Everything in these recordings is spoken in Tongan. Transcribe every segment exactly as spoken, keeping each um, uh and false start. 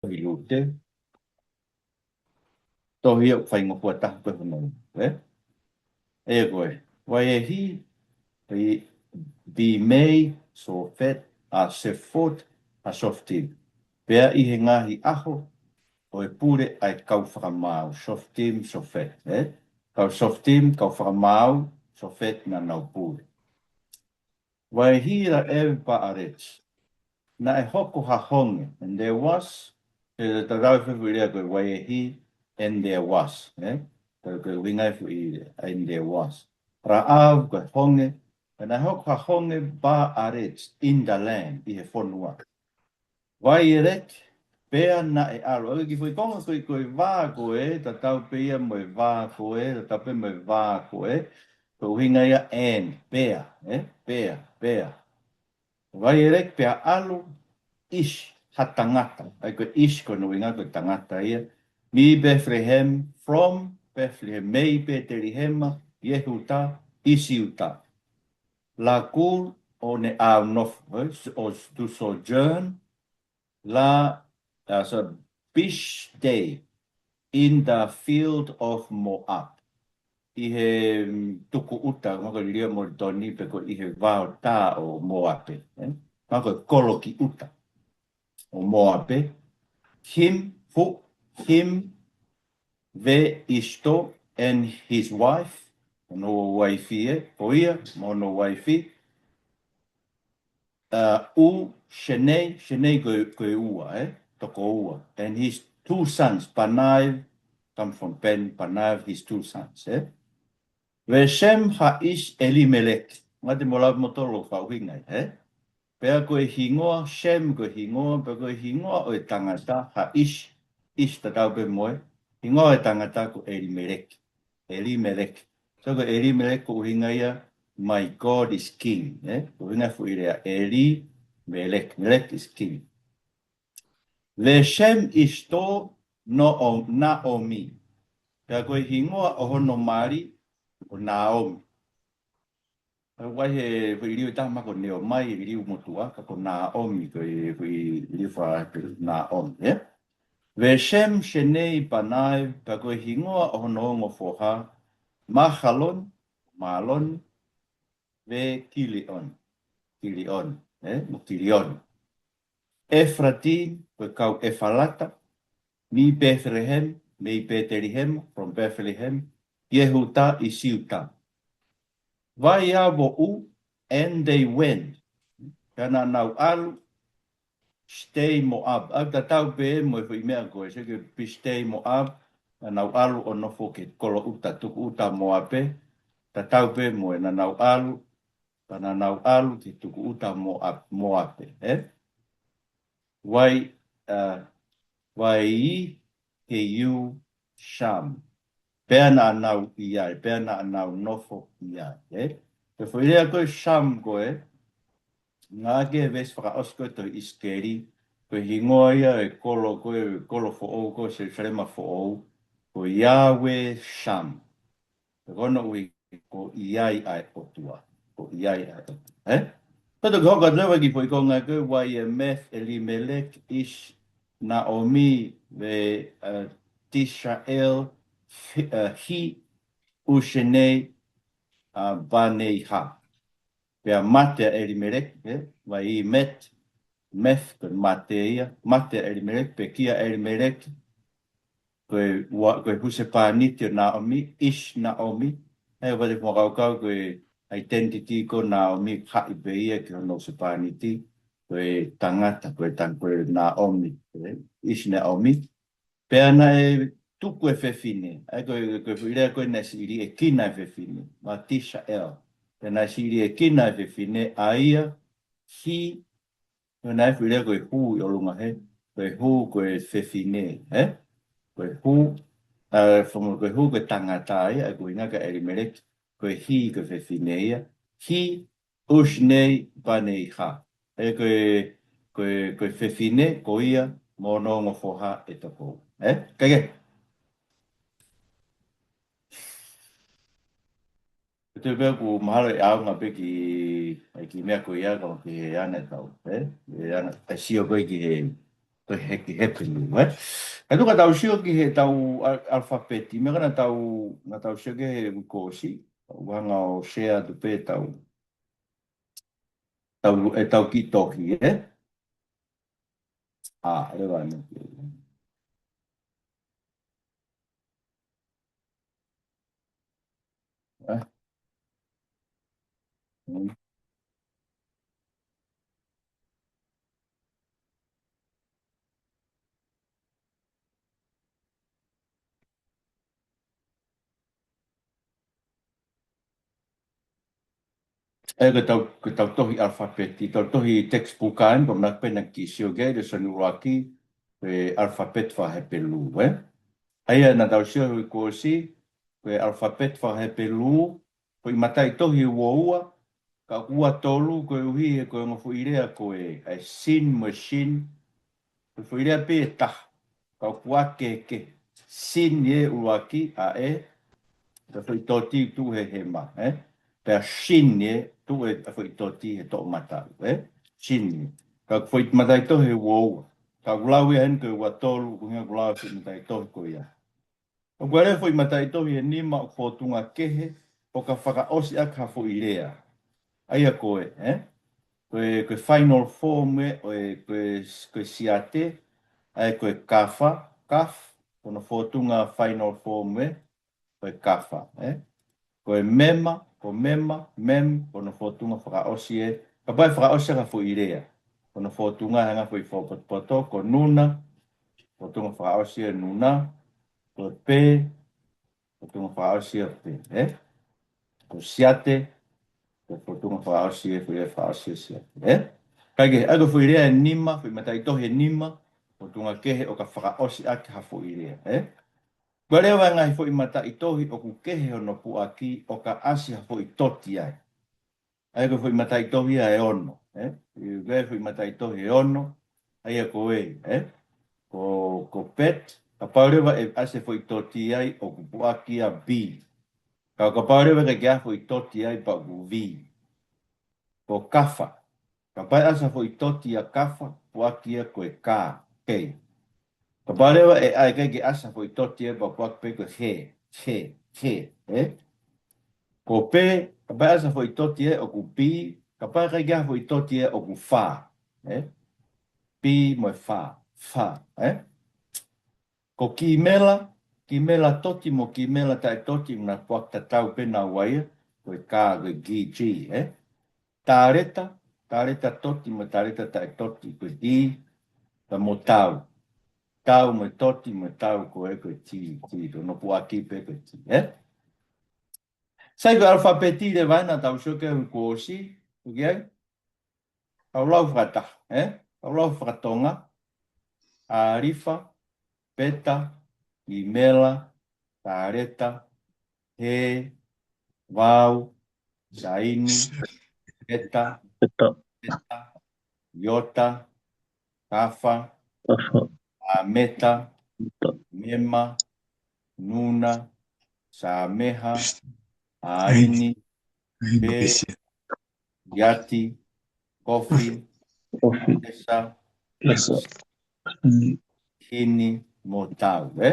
ʻi Lute. Tohi ʻoku faingofua taha ko e hono, ē? ʻE ko e, Vaiehi, Bimei, Sofet, ʻa Sefot, ʻa Softim. Pea ʻi he ngaahi ʻaho ʻo e pule ʻa e kau fakamaau, Softim, Sofet, ē? Kau Softim, kau fakamaau, Sofet naʻa nau pule. Vaiehi ra'ev ba'aret. Naʻe hoko ha honge, and there was, ʻe tatau e foʻi lea ko e vaiehi, and there was, ē? Ko e, ko e ʻuhinga e foʻi, and there was. Ra'av ko e honge, naʻe hoko ha honge ba'aret, in the land, ʻi he fonua. Vaierek, pea naʻe ʻalu. ʻOku ʻi he foʻi konga ko e, ko e vā ko ē, tatau pē ia mo e vā ko ē, tatau pē mo e vā ko ē, ko e ʻuhinga ia and, pea, ē? Pea, pea. Vaierek pea ʻalu, ish, ha tangata. ʻA ia ko e ish ko hono ʻuhinga ko e tangata ia. Mi Bethlehem, from Bethlehem, mei Petelihema, Iehuta, ʻi Siuta. Lagur, ʻo ne ʻaunofo, ē, s-, ʻo s-, to sojourn, la, uh, so, bishte, in the field of Moab. ʻI he, mm, tukuʻuta, mahalo ko e liliu ʻa Molitoni pe ko ʻi he vaotā ʻo Moape, ē? Mahalo ko e kolo ki ʻuta ʻo Moape. Him, hu, him, veishto, and his wife, hono uaifi ē, ko ia, mo hono uaifi, uh, u, shenei, shenei ko e, ko e ua, ē? Toko ua. And his two sons, banav, come from ben, banav, his two sons, ē? Veshem ha'ish Elimelek. Ngati mo lau mo tolo fauhinga, ē? Pea ko e hingoa, Shem ko e hingoa, pea ko e hingoa ʻo e tangata, ha'ish, ish tatau pē mo e, hingoa ʻo e tangata ko Elimelek. Elimelek. So ko Elimelek ko e ʻuhinga ia, my God is king, ē? Ko e ʻuhinga e foʻi lea, Elimelek, Melek is king. Veshem ishto no, Naomi. Pea ko e hingoa ʻo hono mali, ko Naomi. ʻOku ʻi ai e foʻi liliu ʻe taha mahalo ko Neomai, liliu motuʻa, ka ko Naomi, ko e foʻi liliu faka-Hepelū, Naomi, ē? Veshem shenei banav, pea ko e hingoa ʻo hono ongo foha, Mahalon, Malon, ve Kilion, Kilion, ē? Mo Kilion. Efratim, ko e kau Efalata, mi Bethlehem, mei Petelihema, from Bethlehem, Iehuta ʻi Siuta. Vaiavoʻu, and they went. Pea naʻa nau ʻalu, stay Moab. ʻA ia tatau pē mo e foʻi meʻa ko ē, se ke pistei Moab, naʻa nau ʻalu ʻo nofo ki he kolo ʻuta, tukuʻuta Moape, tatau pē mo e naʻa nau ʻalu, pea naʻa nau ʻalu ki he tukuʻuta Moab, Moape, ē? Vai, uh, vai ke iu Sham. Pea naʻa nau ʻi ai, pea naʻa nau nofo ʻi ai, ē? Ko e foʻi lea ko e Sham ko ē, ngāueʻaki he veesi fakaʻosi ko ē tohi ʻIsikeli, ko e hingoa ia e kolo ko ē, kolo foʻou ko ē, Selusalema foʻou, ko Yahweh Sham. Ko hono ʻuhinga ko e ʻi ai ʻa e ʻOtua. Ko e ʻi ai ʻa e ʻOtua. Ē? Pea toki hoko atu leva ki he foʻi konga ko e Y M F, Elimelek, Ish, Naomi, ve, uh, Tishael, fi-, uh, hi, ushenei, uh, baneiha. Pea mate ʻa Elimelek, ē? Vai met, meth, ko e mate ia, mate ʻa Elimelek, pekia ʻa Elimelek, ko e ua-, ko e husepāniti ʻo Naomi, Ish Naomi, ē, ʻoku ou fakakaukau ko e identity ko Naomi, haʻi pē ia ki hono husepāniti, ko e tangata, ko e tang-, ko e Naomi, ē, Ish Naomi. Pea naʻe tuku e fefine, ʻa ia ko e, ko e foʻi lea ko ē naʻe siʻi liʻekina e fefine, Matishael. Pea naʻe siʻi liʻekina e fefine, ʻa ia, hi, ko e naʻe foʻi lea ko e hu ʻi ʻolunga he, ko e hu ko e fefine, ē? Ko e hu, uh, from, ko e hu ko e tangata ia, ʻa ia ko e ʻuhinga kia Elimelek, ko e hi ko e fefine ia, hi ushnei baneiha. Ē, ko e, ko e, ko e fefine, ko ia, mo hono ongo foha ʻe toko ua. Ē? Kae kehe. Ko e toe pea ʻoku mahalo ʻe ʻaonga pē ki, ʻa e kiʻi meʻa ko ia, ka ki he ʻana ʻe tau, ē? ʻE ʻana, ʻe sio ko ē ki he, Tohi Hepelū, ē? Ka tuku ke tau sio ki heʻetau al-, alfapeti, meʻa ko ē naʻa tau, naʻa tau sio ki ai he uike kuo ʻosi, ʻoku ou hanga ʻo share atu pē ʻetau, ʻetau, ʻetau kiʻi tohi, ē? ʻA, ʻe vane. Ē? Hmm. ʻE, ko ʻetau, ko ʻetau tohi alfapeti, ʻetau tohi textbook ʻaʻana, ko ʻemau pena ki sio ki ai, lēsoni ʻuluaki, ko e alfapeti faka-Hepelū, ē? ʻA ia naʻa tau sio he uike kuo ʻosi, ko e alfapeti faka-Hepelū, ko e mataʻitohi ʻe ua ua, ka ʻoku ua tolu, koeʻuhi he ko e ongo foʻi lea ko ē, ʻa e sin mo e shin, ko e foʻi lea pē ʻe taha, ka ʻoku ua kehekehe. Sin ʻi he ʻuluaki, ʻa ē, ko e foʻi toti tuʻu he hema, ē? Pea shin ē, tuʻu ʻa e foʻi toti he toʻomataʻu, ē? Sin ē. Ka ʻoku foʻi mataʻitohi ʻe ua ua. Ka ʻoku lau ia heni ko e ua tolu, ko e ʻuhinga ʻoku lau e foʻi mataʻitohi ko ia. ʻOku ʻi ai e foʻi mataʻitohi ʻe nima ʻoku fōtunga kehe, ʻo ka fakaʻosi ʻaki ha foʻi lea. ʻA ia ko ē, ē? Ko e, ko e final form ē, ʻo e, ko e, ko e siate, ʻa ia ko e kafa, kaf, ko hono fōtunga final form ē, ko e kafa, ē? Ko e mema, ko mema, mem, ko hono fōtunga fakaʻosi ē. Kapau ʻe fakaʻosi ʻaki ha foʻi lea. Ko hono fōtunga he ngaahi foʻi fōpotopoto, ko nuna, fōtunga fakaʻosi ē nuna, ko e pē, fōtunga fakaʻosi ē pē, ē? Ko siate, ko e fōtunga fakaʻosi ē, foʻi lea fakaʻosi ē siate, ē? Kae kehe, ʻa ia ko e foʻi lea ʻe nima, foʻi mataʻitohi ʻe nima, fōtunga kehe ʻo ka fakaʻosi ʻaki ha foʻi lea, ē? Ko e lea ʻa e ngaahi foʻi mataʻitohi ʻoku kehe hono puʻaki ʻo ka ʻasi ha foʻi toti ai. ʻA ia ko e foʻi mataʻitohi ia ʻe ono, ē? ʻI he foʻi mataʻitohi ʻe ono, ʻa ia ko ē, ē? Ko, ko pet, kapau leva ʻe ʻasi e foʻi toti ai ʻoku puʻaki ia B. Ka kapau leva ʻe ʻikai ke ʻi ai ha foʻi toti ai pea ʻoku V. Ko kafa, kapau ʻe ʻasi ha foʻi toti ʻia kafa, puʻaki ia ko e K, K. Kapau leva ʻe ʻai ʻikai ke ʻasi ha foʻi toti ai pea puʻaki pē ko e he, he, he, ē? Ko pē, kapau ʻe ʻasi ha foʻi toti ai ʻoku P, kapau ʻe ʻikai ke ʻi ai ha foʻi toti ai ʻoku fa, ē? P mo e fa, fa, ē? Ko kimela, kimela toti mo kimela taʻetoti naʻe puʻaki tatau pē naua ia, ko e K, ko e G, G, ē? Taleta, taleta toti mo taleta taʻetoti, ko e T, pea mo tau. Tau mo e toti mo e tau ko ē ko e T, T, ko hono puʻaki pē ko e T, ē? Sai ko e alfapeti leva ē naʻa tau sio ki ai he uike kuo ʻosi, ʻoku ʻi ai? Kau lau fakataha, ē? Kau lau fakatonga, alifa, peta, kimela, taleta, he, vau, saini, peta, peta, iota, kafa, ameta, mema, nuna, sameha, aini, pe, iati, kofi, esa, hini, mo tau, ē?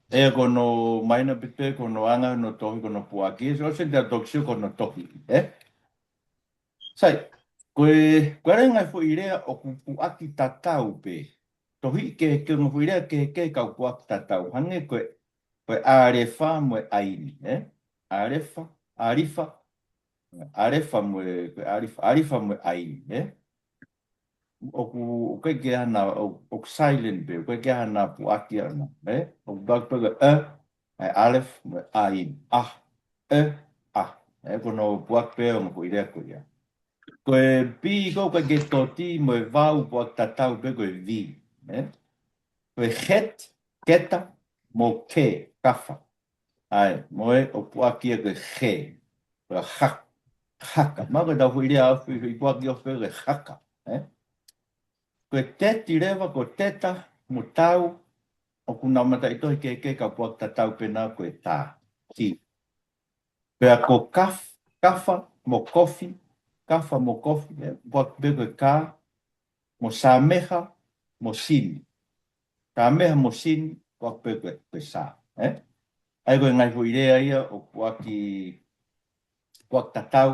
ʻE ko hono maina pē ko hono anga hono tohi ko hono puʻaki, so se te tokisio ko hono tohi, ē? Sai, ko e, ko e ngaahi foʻi lea ʻoku puʻaki tatau pē. Tohi kehekehe, ngaahi foʻi lea kehekehe ka ʻoku puʻaki tatau. Hangē ko e, ko e alefa mo e aini, ē? Alefa, alifa, alefa mo e, ko e alifa, alifa mo e aini, ē? ʻOku, ʻoku ʻikai ke ʻi ai hano, ʻoku, ʻoku silent pē, ʻoku ʻikai ke ʻi ai hano puʻaki ʻana, ē? ʻOku puʻaki pē ko e ʻe, ʻa e alef mo e ain, ah, ʻe, ah. Ē, ko hono puʻaki pē ʻo e ngaahi foʻi lea ko ia. Ko e P ʻoku ʻikai ke toti mo e vau puʻaki tatau pē ko e V, ē? Ko e het, keta, mo ke, kafa. ʻAi, mo e ʻoku puʻaki ia ko e he, ko e hak-, haka. Maʻu ko ʻetau foʻi lea ʻoku ʻi, ʻi puʻaki ʻo fē ko e haka, ē? Ko e teti leva, ko teta, mo tau, ʻoku nau mataʻitohi kehekehe ka puʻaki tatau pē nau ko e ta, ti. Pea ko kaf-, kafa, mo kofi, kafa, mo kofi, ē? Puʻaki pē ko e ka, mo sameha, mo sini. Ka meʻa mo sini, ko e pē ko e, ko e sa. Ē? ʻA ia ko e ngaahi foʻi lea ia ʻoku ʻaki, ʻoku ʻaki tatau,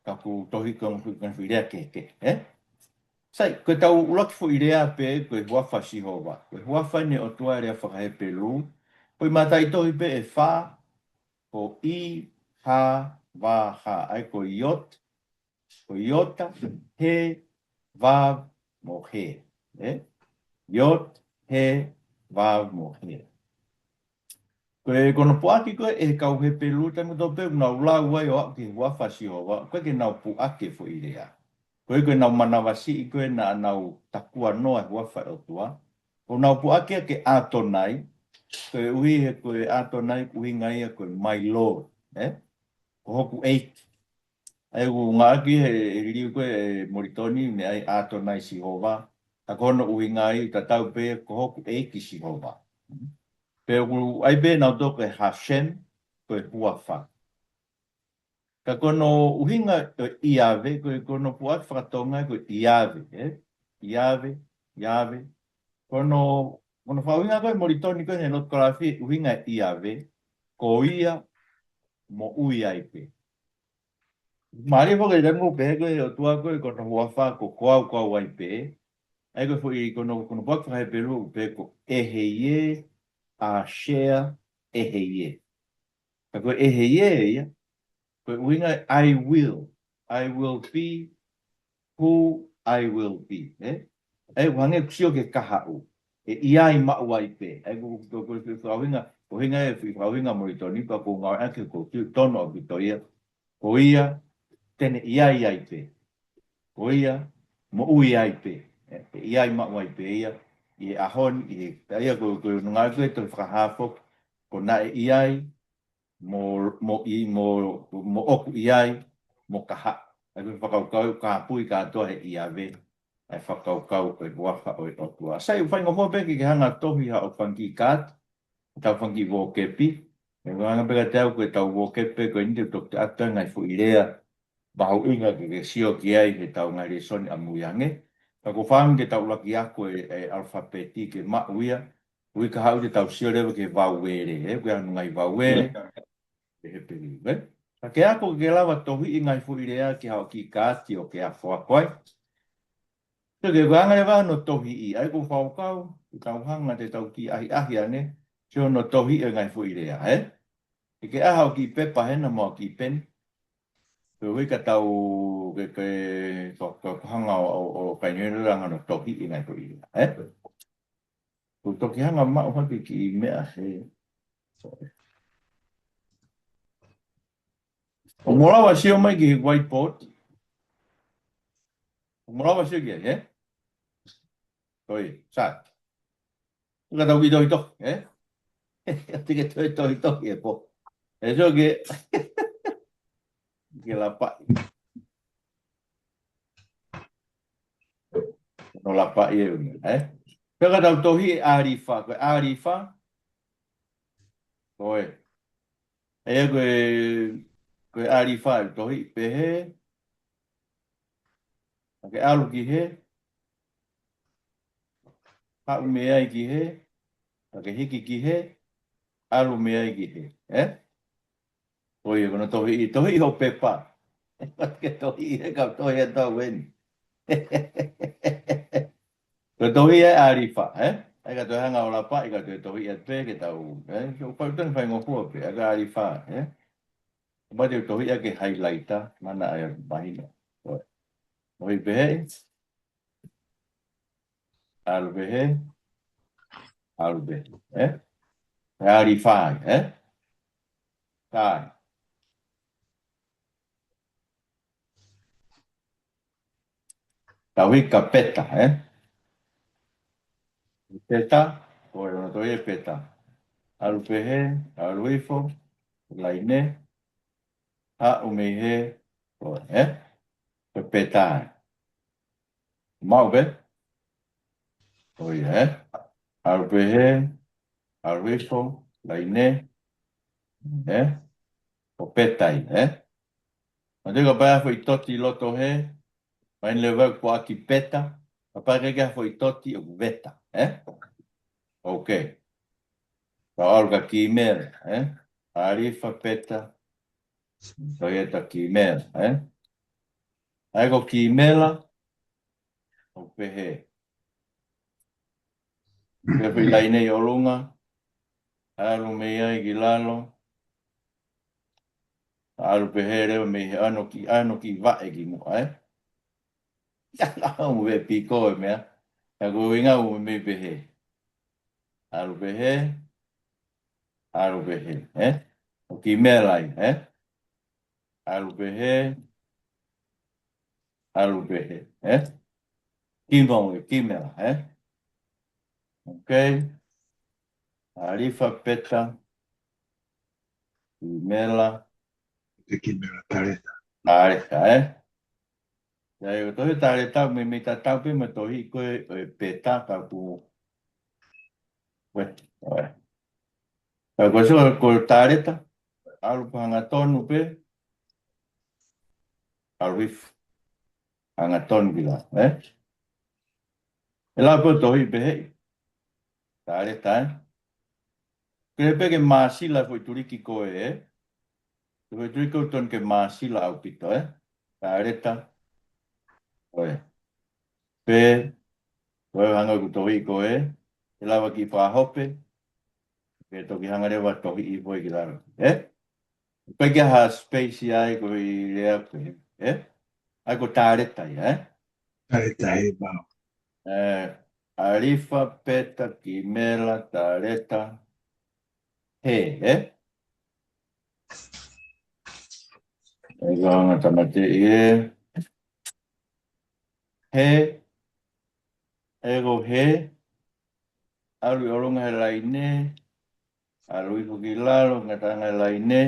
ka ʻoku tohi ko e ngaahi foʻi lea kehekehe. Ē? Sai, ko ʻetau ʻuluaki foʻi lea pē, ko e huafa Sihova. Ko e huafa ʻeni ʻo e ʻOtua, lea faka-Hepelū. Ko e mataʻitohi pē ʻe fā, ko I, H, V, H. ʻA ia ko Iot, ko Iota, He, Vav, mo He. Ē? Iot, He, Vav, mo He. Ko e, ko hono puʻaki ko ē ʻe he kau Hepelū, taimi kotoa pē ʻoku nau lau ai ʻo aʻu ki he huafa Sihova, ʻoku ʻikai ke nau puʻaki e foʻi lea. Ko e, ko ʻenau manavasiʻi ko ē naʻa nau takuanoa e huafa ʻo e ʻOtua, ʻoku nau puʻaki ia ke ʻAtonai, koeʻuhi he ko e ʻAtonai ʻoku ʻuhinga ia ko e my Lord, ē? Ko hoku ʻEiki. ʻA ia ʻoku ngāueʻaki he, he liliu ko ē ʻe Molitoni, meʻa ai ʻAtonai Sihova. Ka ko hono ʻuhinga ia ʻoku tatau pē ko hoku ʻEiki Sihova. Pea ʻoku ʻi ai pē nautolu ko e Hashem, ko e huafa. Ka ko hono ʻuhinga ʻo e ʻIave, ko e, ko hono puʻaki fakatonga ko e ʻIave, ē? ʻIave, ʻIave. Ko hono, ko hono fakaʻuhinga ko ē ʻe Molitoni ko ē he lotu kalafi ʻuhinga e ʻIave, ko ia moʻui ai pē. Mālie foki e tangu pē ko e ʻOtua ko ē ko hono huafa ko Ko Au Kau Ai Pē. ʻA ia ko e foʻi ko hono, ko hono puʻaki faka-Hepelū pē ko Ehyeh Asher Ehyeh. Ka ko e Ehyeh ia, ko e ʻuhinga I will. I will be who I will be. Ē? ʻA ia ʻoku hangē ʻoku sio ki he kahaʻu. ʻE ʻi ai maʻu ai pē. ʻA ia ko, ko, ko, ko, ko e ʻuhinga, ko e ʻuhinga e foʻi fakaʻuhinga ʻa Molitoni, ka ʻoku ngāueʻaki ko e tonu ʻaupito ia. Ko ia te ne ʻi ai ai pē. Ko ia moʻui ai pē. Ē, ʻe ʻi ai maʻu ai pē ia ʻi he ʻaho ni, ʻi he, ʻa ia ko, ko e ngāue ko ē ʻa e tohi Fakahā foki, ko e naʻe ʻi ai, mo, mo ʻi, mo, mo ʻoku ʻi ai, mo kahaʻu. ʻA ia ko e fakakaukau, kāpui kātoa he ʻIave ʻa e fakakaukau ʻo e huafa ʻo e ʻOtua. Sai, ʻoku faingofua pē ke ke hanga ʻo tohi haʻo fanga kiʻi kaati, ʻetau fanga kiʻi vōkepi. ʻE hanga pē kiate au ko ʻetau vōkepi ko eni te u toki ʻoatu e ngaahi foʻi lea mahuʻinga ke ke sio ki ai heʻetau ngaahi lēsoni ʻamui ange. Ka ʻoku ou fakaʻamu ke tau ʻuluaki ako e, e ʻalafapeti ke maʻu ia. Ui ka haʻu te tau sio leva ki he vauele, ē? Ko e ʻuhinga e vauele, ē? He peli, ē? Ka ke ako ke lava tohiʻi e ngaahi foʻi lea ki haʻo kiʻi kaati ʻo ke akoako ai. Sio ki he anga leva hono tohiʻi, ʻa ia ʻoku ou fakakaukau, ke tau hanga te tau kiʻi ʻahiʻahi ange, sio hono tohiʻi e ngaahi foʻi lea, ē? Ke ke ʻai haʻo kiʻi pepa hena mo e kiʻi peni. Koeʻuhi ka tau ke, ke, ko, ko, ko e hanga ʻo, ʻo, ʻo kainene langa hono tohiʻi e ngaahi foʻi lea, ē? Ko e toki hanga maʻu hake kiʻi meʻa he. ʻOku mou lava sio mai ki he whiteboard. ʻOku mou lava sio ki ai, ē? Ko ia, sai. Ka tau kiʻi tohitohi, ē? Te ke toe tohitohi e pō. ʻE sio ke, ke lapaʻi. No lapaʻi e ʻuhinga, ē? Pea ka tau tohi e ʻAlifa, ko e ʻAlifa. Ko e. ʻA ia ko e, ko e ʻAlifa ʻe tohi pehē. Ka ke ʻalu ki hē. Haʻu mei ai ki hē. Ka ke hiki ki hē. ʻAlu mei ai ki hē. Ē? Ko ia, ko hono tohiʻi, tohiʻi hoʻo pepa. Ke tohiʻi he kau tohi ʻa tau eni. Ko e tohiʻi e ʻAlifa, ē? ʻA ia ka toe hanga ʻo lapaʻi ka toe tohiʻi atu pē ke tau, ē? Ko e pau tonu faingofua pē, ʻa e ʻAlifa, ē? Kapau te u tohiʻi ʻaki e highlighter, mana ʻa ia mahino. Ko e. Tohiʻi pehē, ʻalu pehē, ʻalu pehē, ē? ʻAlifa, ē? Sai. Tau hiki kia Peta, ē? Peta, ko e ono tohi e Peta. ʻAlu pehē, ʻalu hifo, laine, haʻu mei hē, ko e, ē? Ko e Peta, ē? Maʻu pē? Ko ia, ē? ʻAlu pehē, ʻalu hifo, laine, ē? Ko e Peta ia, ē? Mahalo ka ʻi ai ha foʻi toti ʻi loto hē, mahino leva ʻoku puʻaki Peta, Kapau ʻoku ʻikai ke ʻi ai ha foʻi toti ʻoku veta, ē? OK. Tau ʻalu ki he kimela, ē? Alifa, peta, tohi ʻeta kimela, ē? ʻA ia ko e kimela, ʻoku pehē. Pea foʻi laine ʻi ʻolunga, ʻalu mei ai ki lalo, ʻalu pehē leva mei he ʻano kiʻi, ʻano kiʻi vaʻe ki muʻa, ē? Ia, ʻalu mei piko e meʻa, ʻa ia ko e ʻuhinga ʻoku mei pehē. ʻAlu pehē, ʻalu pehē, ē? Ko e kimela ia, ē? ʻAlu pehē, ʻalu pehē, ē? Kimela, kimela, ē? OK. Alifa, peta, kimela, Te kimela, taleta. Taleta, ē? ʻA ia ko e tohi taleta, meimei tatau pē mo e tohi ko ē ʻo e peta ka ʻoku, ē, ē. Ka ko e sio ko e taleta, ʻalu pē hangatonu pē, ʻalu hifo. Hangatonu ki lalo, ē? ʻE lava pē ʻo tohi pehē. Taleta, ē? Ke pehē ke māsila foʻi tuliki ko ē, ē? Foʻi tuliki ʻoku totonu ke māsila ʻaupito, ē? Taleta. ʻOi. Pea, ko e hanga ʻoku tohi ko ē, ʻe lava ke fakahope, ke toki hanga leva ʻo tohi foʻi ki lalo, ē? ʻOku ʻikai ke ʻi ai ha space ia ʻi he ko e lea ko ē, ē? ʻA ia ko e taleta ia, ē? Taleta he vau. Ē, alifa, peta, kimela, taleta, he, ē? ʻE ka hanga tāmateʻi ē. He, ʻa ia ko e he, ʻalu ʻi ʻolunga he laine, ʻalu hifo ki lalo, ngataʻanga he laine,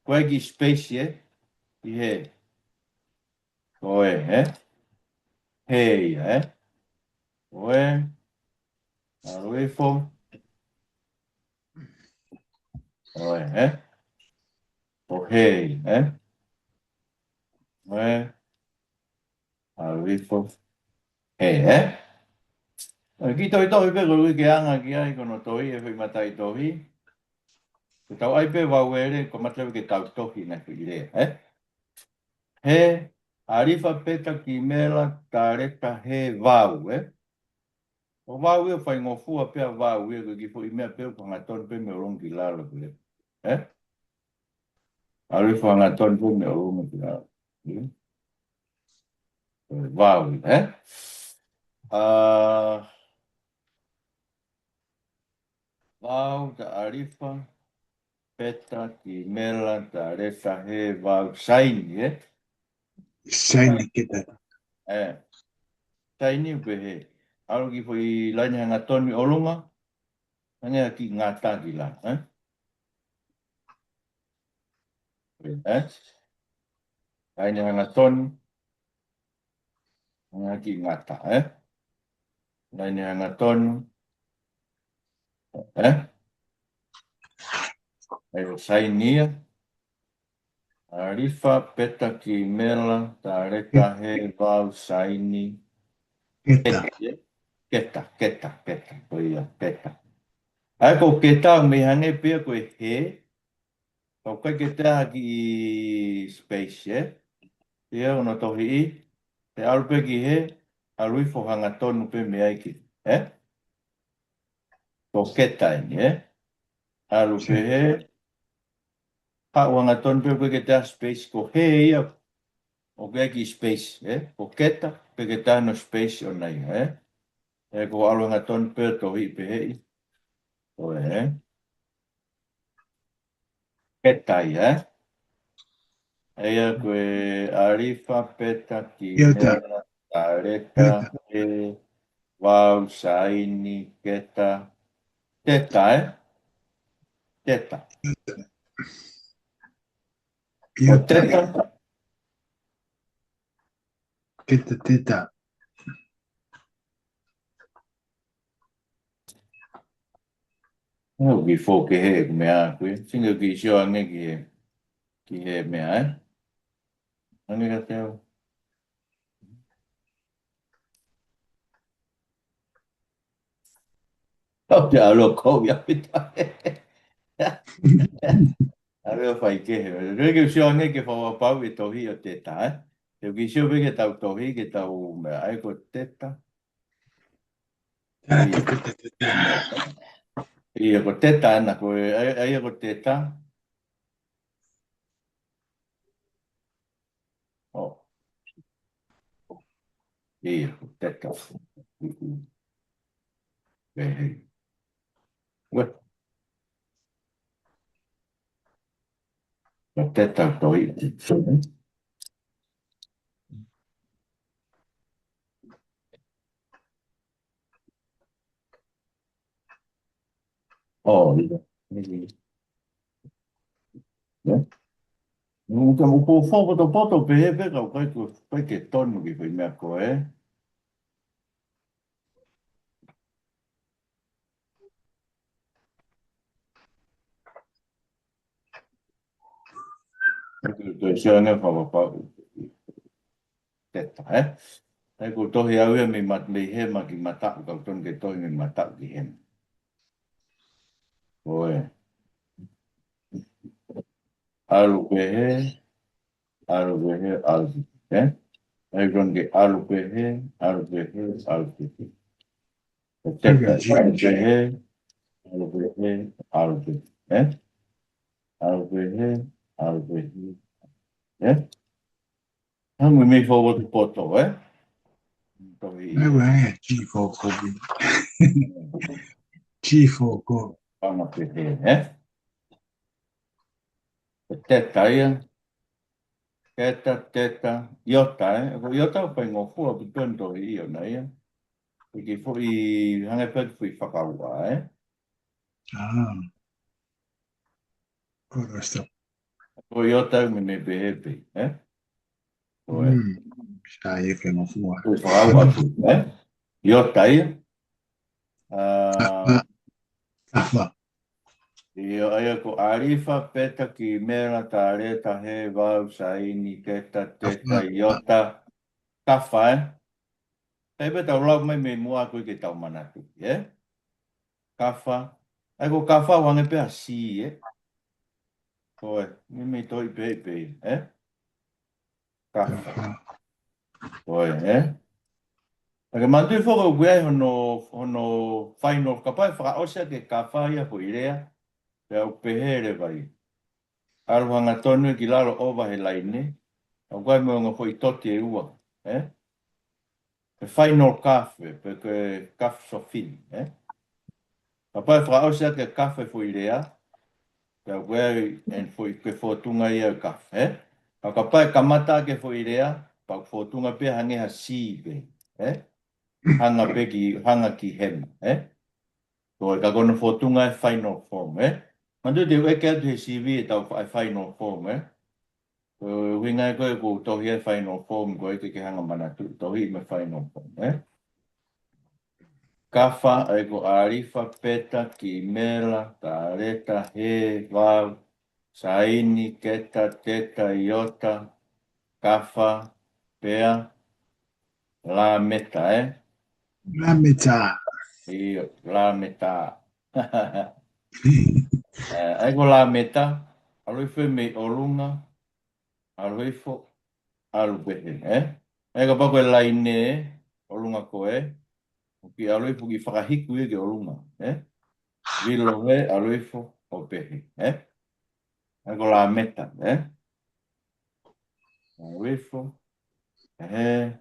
ko e kiʻi space ē, ʻi he. Ko e, ē? He ia, ē? Ko e, ʻalu hifo. Ko e, ē? Ko e he ia, ē? Ko e, ʻalu hifo. He, ē? ʻA ia kiʻi tohitohi pē ko ē ke anga ki ai ko hono tohi e foʻi mataʻitohi. Ke tau ʻai pē vauele, ko e mataʻitohi ke tau tohi ʻa e foʻi lea, ē? He, alifa, peta, kimela, taleta, he, vau, ē? Ko e vau ia ʻoku faingofua pē ʻa e vau ia, ko e kiʻi foʻi meʻa pē ʻoku hangatonu pē mei ʻolunga ki lalo pē. Ē? ʻAlu hifo hangatonu pē mei ʻolunga ki lalo. Ē? Vau, ē? ʻA, vau, ta alifa, peta, kimela, taleta, he, vau, saini, ē? Saini, keta. Ē. Saini pē he. ʻAlu ki he foʻi laine hangatonu ʻi ʻolunga. Hangē ha kiʻi ngata ki lalo, ē? Ē? Laine hangatonu. Hangē ha kiʻi ngata, ē? Laine hangatonu. Ē? ʻA ia ko e saini ia. Alifa, peta, kimela, taleta, he, vau, saini. Keta. Keta, keta, keta. Ko ia, keta. ʻA ia ko e keta, meʻa hangē pē ia ko e he. Ka ʻoku ʻikai ke toe ʻi ai ha kiʻi space, ē? ʻA ia ko hono tohiʻi, ʻe ʻalu pē ki he, ʻalu hifo hangatonu pē mei ai ki, ē? Ko e keta eni, ē? ʻAlu pē he, haʻu hangatonu pē, ʻoku ʻikai ke toe ʻi ai ha space, ko e he ia, ʻoku ʻikai ke ʻi ai ha space, ē? Ko e keta, ʻoku ʻikai ke toe ʻi ai hano space ʻona ia, ē? Ē, ko e ʻalu hangatonu pē ʻo tohiʻi pē heni. Ko e, ē? Keta ia, ē? ʻA ia ko e alifa, peta, kimela, taleta, he, vau, saini, keta, teta, ē? Teta. Ko e teta. Keta, teta. ʻOku kiʻi foʻou he ʻeku meʻa ko ē. Singa kiʻi sio ange ki he, ki he meʻa, ē? Ange ka te au. Kau te ʻalu ʻo kovi ʻaupito. ʻAlu ʻo fai kehe. Ke ke sio ange ke fakapapauʻi e tohi ʻo Teta, ē? Te u kiʻi sio pē ke tau tohi, ke tau meʻa ai ko Teta. ʻIo, ko Teta ena, ko e, ʻai, ʻai ko Teta. ʻO. ʻIo, ko Teta. Pehē. Ue. Ko Teta tohi. ʻO, ʻio. ʻIo. ʻOku ou fakapotopoto pē he pē kau kai ko, kai ke tonu ki fai meʻa ko ē. Ko e sio ange fakapapau. Teta, ē? ʻAi ko e tohi au ia mei mat-, mei hema ki mataʻu, kau tonu ke tohi mei mataʻu ki hema. Ko e. ʻAlu pehē, ʻalu pehē, ʻalu pehē, ē? ʻAi kau tonu ke ʻalu pehē, ʻalu pehē, ʻalu pehē. Ko Teta, ʻalu pehē, ʻalu pehē, ʻalu pehē, ē? ʻAlu pehē, ʻalu pehē, ē? Hangē mei fakapotopoto, ē? Tohi. Ē, ue, ē, G four copy. G four copy. Panga pehē, ē? Teta ia. Teta, Teta, Iota, ē? Ko Iota ʻoku faingofua ʻaupito ʻene tohi ʻiona ia. ʻIkai foʻi, hangē pē foʻi fakaua, ē? Ah. Ko e rest of. Ko Iota me me pehē pē, ē? Ko e. Mm. Sai e faingofua. Ko e fakaua atu, ē? Iota ia. Ah. Kafa. Kafa. ʻIo, ʻa ia ko ʻAlifa, Peta, Kimela, Taleta, He, Vau, Saini, Keta, Teta, Kafa. Iota, Kafa, ē? Kae pē tau lau mai mei muʻa ko ē ke tau manatuʻi, ē? Kafa. ʻAi ko Kafa ʻoku hangē pē ha C, ē? Ko e, mei, mei tohi pē, pē, ē? Kafa. Kafa. Ko e, ē? ʻA ia ke manatuʻi foki ʻoku ʻi ai hono, hono final, kapau ʻe fakaʻosi ʻaki e Kafa ia foʻi lea, pea ʻoku pehē leva ia. ʻAlu hangatonu ki lalo ʻova he laine, ʻoku ʻi ai mo e ongo foʻi toti ʻe ua, ē? Ko e final kaf, ē, pe ko e kaf sofini, ē? Kapau ʻe fakaʻosi ʻaki e Kafa e foʻi lea, pea ʻoku ʻi ai e foʻi, ko e fōtunga ia e Kafa, ē? Ka kapau ʻe kamata ʻaki e foʻi lea, pea ʻoku fōtunga pē hangē ha C pē, ē? Hanga pē ki, hanga ki hema, ē? Ko e ka ko hono fōtunga e final form, ē? Manatuʻi te u ʻeke atu he C V ʻetau fa-, e final form, ē? Ko e ʻuhinga ia ko ē ʻoku ou tohi ai e final form, ko e ke ke hanga manatuʻi tohi mo e final form, ē? Kafa, ʻa ia ko ʻAlifa, Peta, Kimela, Taleta, He, Vau, Saini, Keta, Teta, Iota, Kafa, pea, Lameta, ē? Lameta. ʻIo, Lameta. Ē, ʻa ia ko Lameta, ʻalu hifo mei ʻolunga, ʻalu hifo, ʻalu pehē, ē? ʻA ia kapau ko e laine, ʻolunga ko ē, ʻoku ʻalu hifo ki fakahiku ia ki ʻolunga, ē? Vilo he, ʻalu hifo, ʻo pehē, ē? ʻA ia ko Lameta, ē? ʻAlu hifo, ē?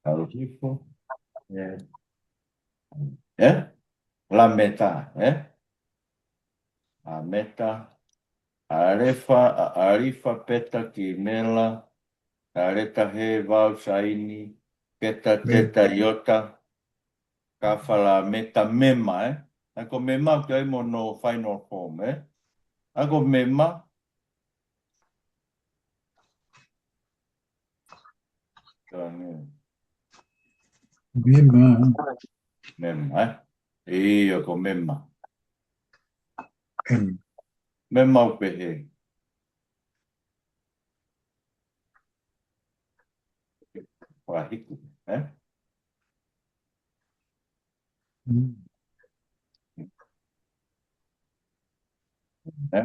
ʻAlu hifo, ē? Ē? Lameta, ē? Lameta, ʻAlifa, ʻa, ʻAlifa, Peta, Kimela, Taleta, He, Vau, Saini, Keta, Teta, Iota, Kafa, Lameta, Mema, ē? ʻA ia ko Mema ʻoku ʻi ai mo hono final form, ē? ʻA ia ko Mema. Mema. Mema, ē? ʻIo, ko Mema. Em. Mema ʻoku pehē. Fakahiku, ē? Mm. Ē?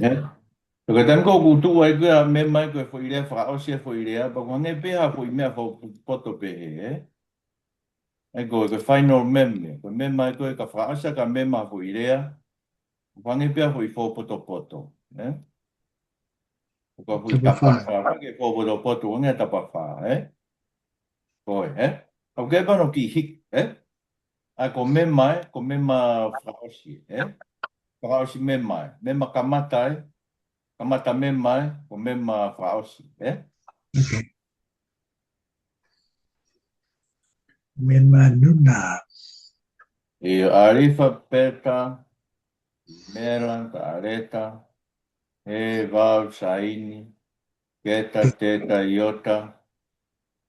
Ē? Ko e taimi ko ē ʻoku tuʻu ai ko ē ʻa e mema ko ē foʻi lea fakaʻosi e foʻi lea, pea ʻoku hangē pē ha foʻi meʻa fakapotopoto pehē, ē? Ē ko e, ko e final mem, ko e mema ko ē ka fakaʻosi ka mema foʻi lea, ʻoku hangē pē ha foʻi fakapotopoto, ē? Ko e foʻi tapafā. Tapafā, ko e fakapotopoto, ʻoku hangē tapafā, ē? Ko ē, ē? ʻOku ke pano ki hik, ē? ʻA ko mema, ē? Ko mema fakaʻosi, ē? Fakaʻosi mema, ē? Mema kamata, ē? Kamata mema, ē? Ko mema fakaʻosi, ē? Okay. Mema nuna. ʻIo, ʻAlifa, Peta, Kimela, Taleta, He, Vau, Saini, Keta, Teta, Iota,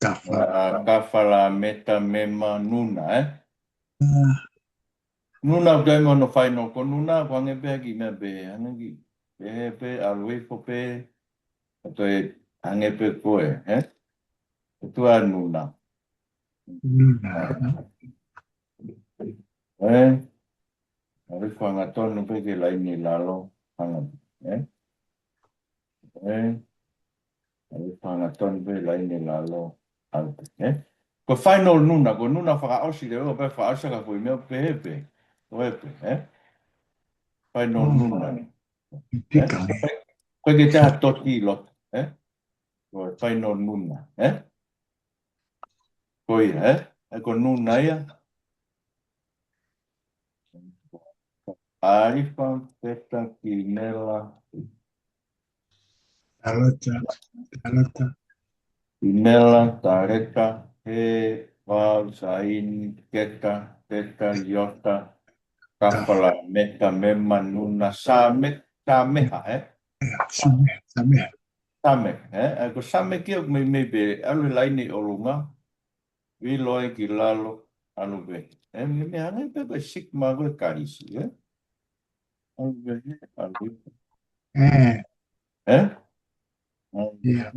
Kafa. ʻA, Kafa, Lameta, Mema, Nuna, ē? ʻA. Nuna ʻoku ʻi ai mo hono final, ko Nuna, ʻoku hangē pē ha kiʻi meʻa pē, hangē kiʻi, pehē pē, ʻalu hifo pē, ʻa toe hangē pē ko ē, ē? ʻOtua Nuna. Nuna. Ē? ʻAlu hifo hangatonu pē ki he laine lalo, hanga, ē? Ē? ʻAlu hifo hangatonu pē laine lalo, ʻalu pē, ē? Ko e final Nuna, ko Nuna fakaʻosi leva, pea fakaʻosi ka foʻi meʻa pehē pē. Ko ē pē, ē? Final Nuna. Ē? Pika, ē? Ko e ke te ha toti ʻi loto, ē? Ko e final Nuna, ē? Ko ia, ē? Ē ko Nuna ia. ʻAlifa, Peta, Kimela. Taleta, Taleta. Kimela, Taleta, He, Vau, Saini, Keta, Teta, Iota, Kafa, Lameta, Mema, Nuna, Same, Sameha, ē? Sameha, Sameha. Sameha, ē? ʻA ko Sameha ʻoku meimei pē, ʻalu he laine ʻi ʻolunga, ʻilo ai ki lalo, ʻalu pē. Ē, meimei hangē pē ko e sigma ko ē kalisi, ē? ʻAlu pē, ʻalu pē. Ē. Ē? ʻAlu pē. ʻIo.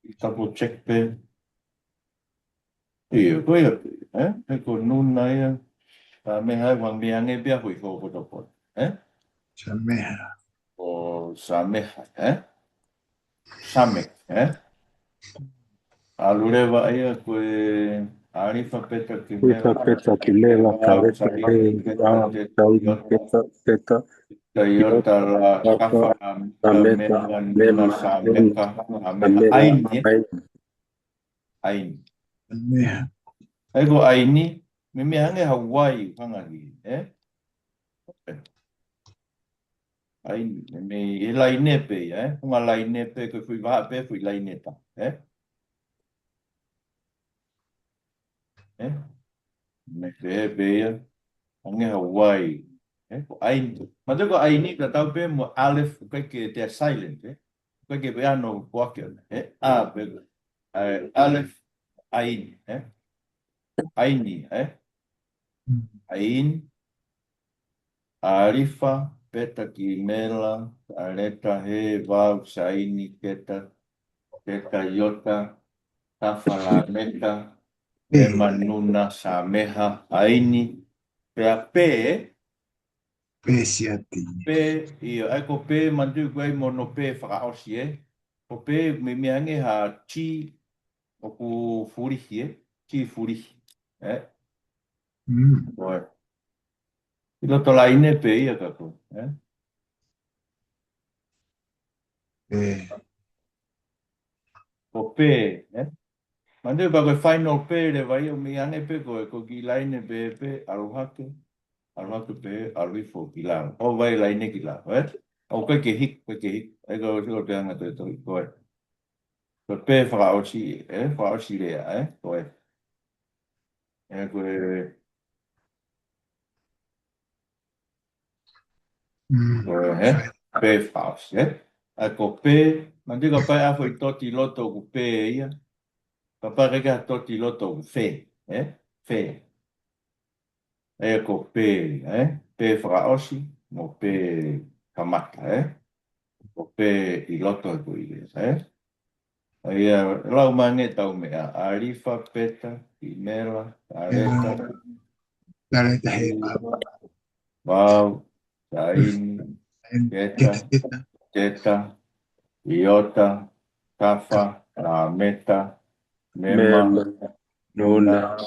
ʻI double check pē. ʻIo, ko ia pē, ē? He ko Nuna ia. Sameha, ʻoku meimei hangē pē ha foʻi fakapotopoto, ē? Sameha. Ko Sameha, ē? Same, ē? ʻAlu leva ia ko e ʻAlifa, Peta, Kimela, Peta, Kimela, Taleta, He, Vau, Saini, Keta, Teta, Iota, Kafa, Lameta, Mema, Nuna, Sameha, Sameha, ʻAini, ē? ʻAini. Sameha. ʻA ko ʻAini, meimei hangē ha Y, hanga ki, ē? ʻAini, meimei he laine pē ia, ē? Ko e ngaahi laine pē, ko e foʻi vahaʻa pē, foʻi laine tā, ē? Ē? Meimei pē ia, hangē ha Y, ē? Ko ʻAini. Manatuʻi ko ʻAini, tatau pē mo ʻAlef, ko e ke te silent, ē? Ko e ke pea no ko ake, ē? ʻA, pē, ʻa, ʻAlef, ʻAini, ē? ʻAini, ē? ʻAini, ʻAlifa, Peta, Kimela, Taleta, He, Vau, Saini, Keta, Teta, Iota, Kafa, Lameta, Mema, Nuna, Sameha, ʻAini, pea pē, Pē siati. Pē, ʻio, ʻa ko pē manatuʻi ko e mo hono pē fakaʻosi, ē? Ko pē meimei hangē ha T ʻoku fulihi, ē? T fulihi, ē? Mm. Ko ē. ʻI loto laine pē ia ka ko, ē? Ē. Ko pē, ē? Manatuʻi pē ko e final pē leva ia ʻoku meimei hangē pē ko e, ko e kiʻi laine pē, pē, ʻalu hake, ʻalu hake pē, ʻalu hifo ki lalo. ʻO vai laine ki lalo, ē? ʻOku ʻikai ke hiki, ʻikai ke hiki. ʻAi ko e, ko e te anga toe tohi, ko ē. Ko e pē fakaʻosi, ē? Fakaʻosi lea, ē? Ko ē. Ē, ko e Mm. Ko e, ē? Pē fakaʻosi, ē? ʻA ko pē, manatuʻi kapau ʻe ʻai ha foʻi toti ʻi loto ʻoku pē ia. Kapau ʻe ʻikai ha toti ʻi loto ʻoku fē, ē? Fē. ʻA ko pē, ē? Pē fakaʻosi, mo pē kamata, ē? ʻo pē ʻi loto ʻeku ʻi he, ē? ʻA ia, lau mai ange ʻetau meʻa, ʻAlifa, Peta, Kimela, Taleta, Taleta, Hema, Vau, Saini, Saini, Keta, Keta, Keta, Teta, Iota, Kafa, Lameta, Mema, Mema, Nuna, Nuna,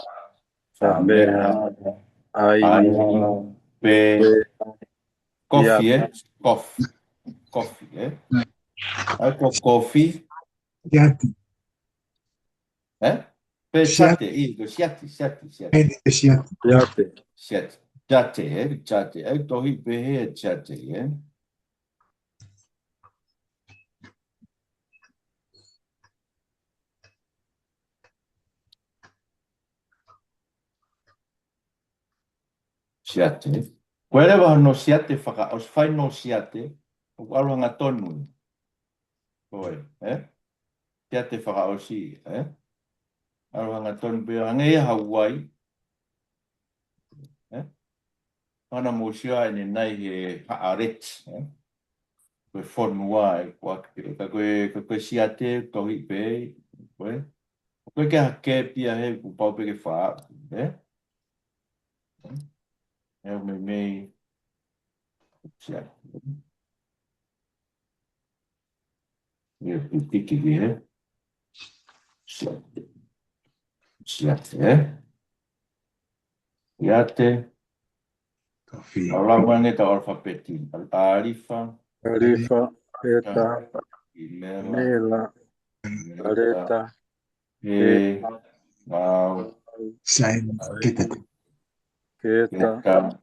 Samela, Samela, Aini, Aini, Pe, Pe, Kofi, Iapa. ē? Kofi. Kofi, ē? ʻA ia ko Kofi. Siate. Ē? Pe Siate. Siate, ʻi, ko Siate, Siate, Siate. Ē, ko Siate. Siate. Siate. Siate, ē? Siate. ʻA ia tohi pehē ʻa Siate, ē? Siate. Ko e leva hono Siate faka-, ʻosi fai hono Siate, ʻoku ʻalu hangatonu. Ko e, ē? Siate fakaʻosi, ē? ʻAlu hangatonu pē hangē ia Hauaiʻi. Ē? Hana mōsia ʻene nai he Haaret, ē? Ko e fonua ē, ko ʻAkipele. Ka ko e, ka ko e Siate tohi pē, ko e. Ko e ke hake pia he kuo pau pē ke fā, ē? ʻE meimei Siate. ʻIo, pipiki ki he Siate. Siate, ē? Siate. Kofi. ʻAlu mai ange ʻetau ʻalafapeti. ʻAlifa. ʻAlifa, Peta, Kimela, Kimela, Taleta, Taleta, Pe, Pe, Vau, Saini, Keta, Keta, Keta,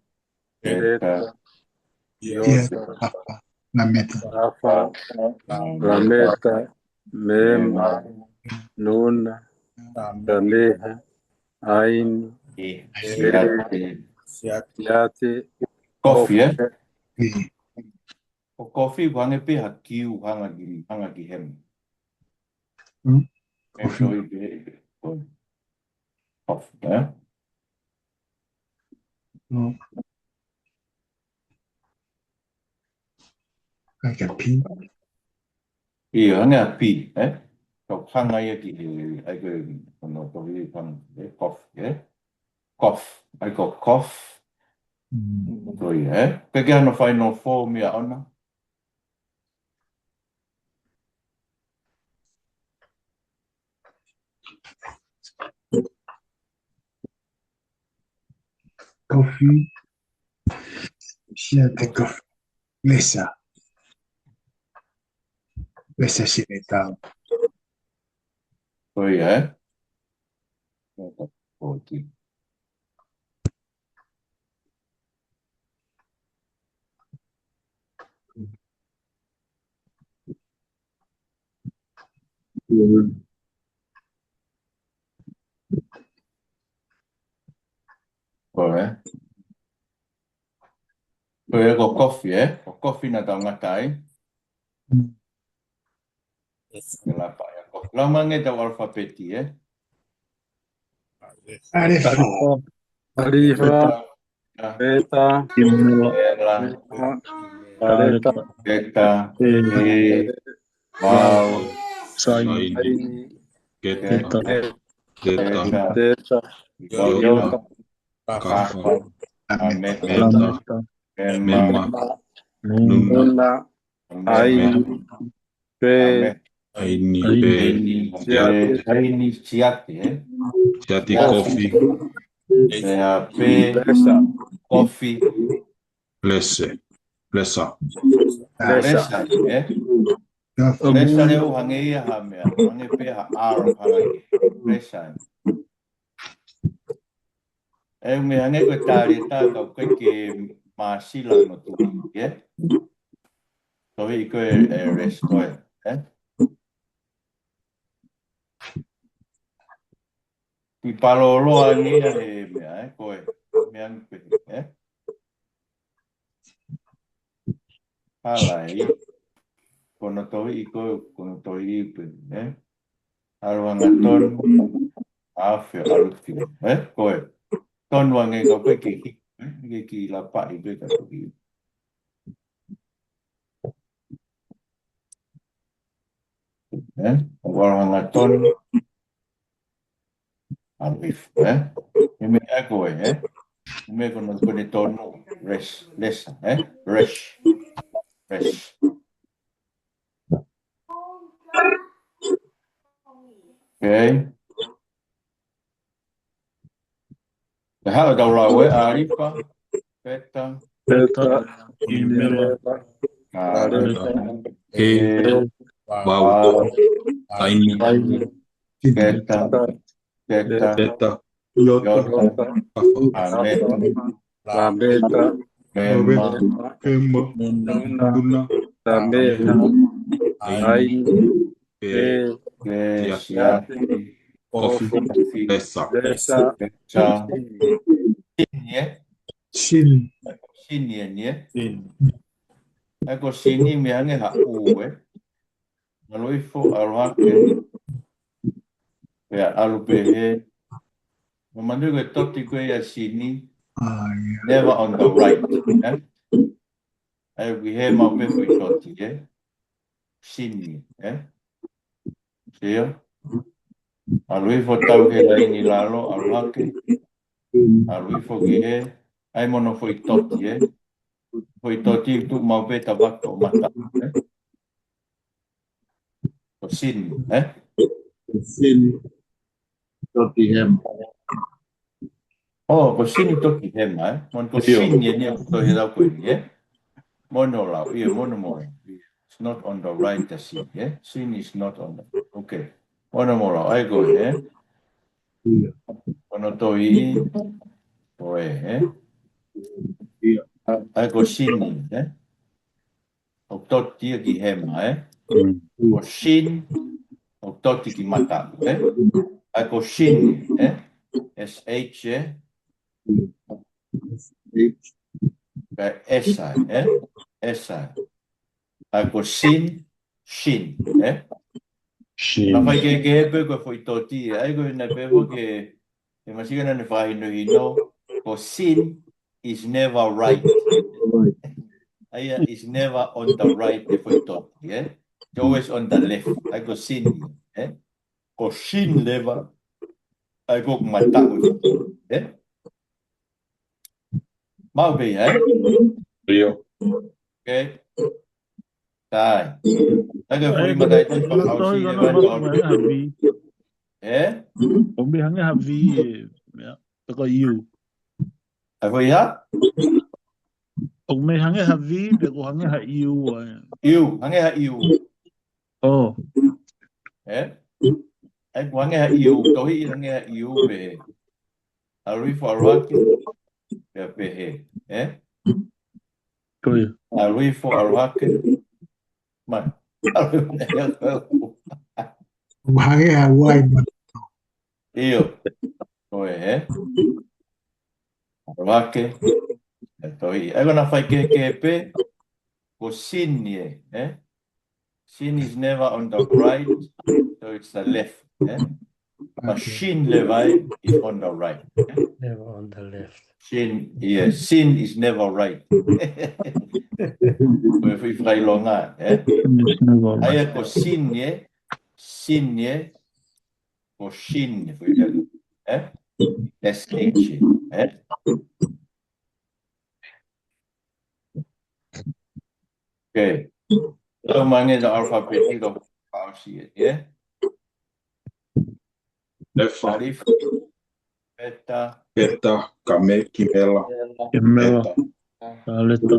Teta, Teta, Iota, Iota, Kafa, Lameta, Kafa, Lameta, Lameta, Mema, Mema, Nuna, Samela, Aini, ʻI, Pe, Siate, Siate, Kofi, ē? ʻI. Ko Kofi, ko e hangē pē ha kiu, hanga ki, hanga ki Hema. Mm. Ē, Kofi. Kofi pē, ko Kofi, ē? Mm. Hangē ha P. ʻIo, hangē ha P, ē? Ko e hanga ia ki he, ʻa ia ko e, ko hono tohi hanga, ē, Kofi, ē? Kofi, ʻa ia ko Kofi. Mm. Ko ia, ē? Pea ke hano fai hono fō meʻa ʻona. Kofi, Siate Kofi, Lesa. Lesa Sinetau. Ko ia, ē? Ko ia. Ko e. Ko e ko Kofi, ē? Ko Kofi naʻa tau ngata ai. Ke lapa ia ko. Lau mai ange ʻetau ʻalafapeti, ē? ʻAlifa. ʻAlifa. Peta. Kimela. Kimela. Taleta. Teta. Pe. Pe. Vau. Saini. Saini. Keta. Keta. Teta. Teta. Iota. Iota. Kafa. Kafa. Lameta. Lameta. Mema. Mema. Nuna. Nuna. Aini. Pe. Aini. Pe. Aini. Siate. Aini Siate, ē? Siate Kofi. Pea Pe. Lesa. Kofi. Lese. Lesa. Lesa. Lesa, ē? Lesa leva hangē ia ha meʻa. Hangē pē ha R hangē. Lesa. ʻE meʻa hangē ko e Taleta ka ʻoku ʻikai ke māsila hono tohi, ē? Tohi ko e, ʻe, Lesa ko e, ē? Ki palōloa ange ia he meʻa, ē? Ko e, meʻa ange ko e, ē? Hala ē. Ko hono tohi ko e, ko hono tohi pē, ē? ʻAlu hangatonu, afe ʻalu ki, ē? Ko e. Tonu ange ka ʻoku ʻikai ke hiki, ē? ʻIkai ke lapaʻi pē ka tohi. ʻOku ʻalu hangatonu. ʻAlu hifo, ē? ʻI he meʻa ko ē, ē? ʻI he meʻa ko ē naʻe tonu. Rest, lesa, ē? Rest. Rest. Okay. Ko e hā ʻetau lau ē? ʻAlifa, peta, peta, ʻimela, ʻaleta, ʻaleta, he, he, vau, vau, taimi, taimi, teta, teta, teta, iota, iota, kafa, lameta, lameta, mema, mema, nuna, nuna, sameta, aini, aini, pē, pē, siasi, siasi, kofi, kofi, lesa, lesa, lesa, sini, ē? Sini. Sini, ē, ni, ē? Sini. ʻA ia ko sini meʻa hangē ha u, ē? ʻAlu hifo, ʻalu hake. Pea ʻalu pehē. Manatuʻi ko e toti ko ē ʻa sini. Ah, yeah. Never on the right, ē? ʻA ia ʻoku ʻi hē maʻu pē foʻi toti, ē? Sini, ē? Sio? ʻAlu hifo tau he laini lalo, ʻalu hake. ʻAlu hifo ki hē. ʻA ia mo hono foʻi toti, ē? Foʻi toti tuʻu maʻu pē tafaʻaki ʻo mata, ē? Ko sini, ē? Sini. Toti hema. Oh, ko sini toti hema, ē? Mo ko sini ē ni ʻoku tohi lau ko eni, ē? Mo hono lau, ʻio, mo hono mo lau. It's not on the right, the sini, ē? Sini is not on the, okay. Mo hono mo lau, ʻa ia ko ē, ē? ʻIo. Mo hono tohi, ko ē, ē? ʻIo. ʻA ia ko sini, ē? ʻOku toti ia ki hema, ē? Mm. Ko shin, ʻoku toti ki mataʻu, ē? ʻA ia ko shin, ē? S H, ē? S H. Ka esa, ē? Esa. ʻA ia ko shin, shin, ē? Shin. Naʻe fai kehekehe pē ko e foʻi toti, ē? ʻA ia ko e naʻe pehē foki ʻe he masika naʻá ne fakahinohino, ko shin is never right. ʻA ia is never on the right, e foʻi toti, ē? It's always on the left. ʻA ia ko sini, ē? Ko shin leva, ʻa ia ko mataʻu, ē? Maʻu pē ia, ē? ʻIo. Okay. Tai. ʻA ia ko e foʻi mataʻi toti fakahausi leva, ē? ʻOku meʻa hangē ha V, ē? Meʻa, pe ko U. ʻA ia ko e hā? ʻOku meʻa hangē ha V, pe ʻoku hangē ha U, ē? U, hangē ha U. Oh. Ē? ʻA ia ko e hangē ha U, tohi hangē ha U pē. ʻAlu hifo ʻalu hake, pea pehē, ē? Ko ia. ʻAlu hifo ʻalu hake. Mai. ʻAlu hifo. ʻOku hangē ha uai, man. ʻIo. Ko ē, ē? ʻAlu hake. ʻE tohi. ʻA ia ko e naʻe fai kehekehe pē. Ko sini, ē? Shin is never on the right, so it's the left, ē? But shin leva is on the right, ē? Never on the left. Shin, yeah, shin is never right. Ko e foʻi fakaʻilonga, ē? Shin is never right. ʻA ia ko shin, ē? Shin, ē? Ko shin, foʻi lea, ē? S H, ē? Okay. Tau mai ange ʻetau alphabet ʻi loto fakaʻosi, ē? Lefa. Alif. Peta. Peta. Kame. Kimela. Kimela. Teta. Taleta.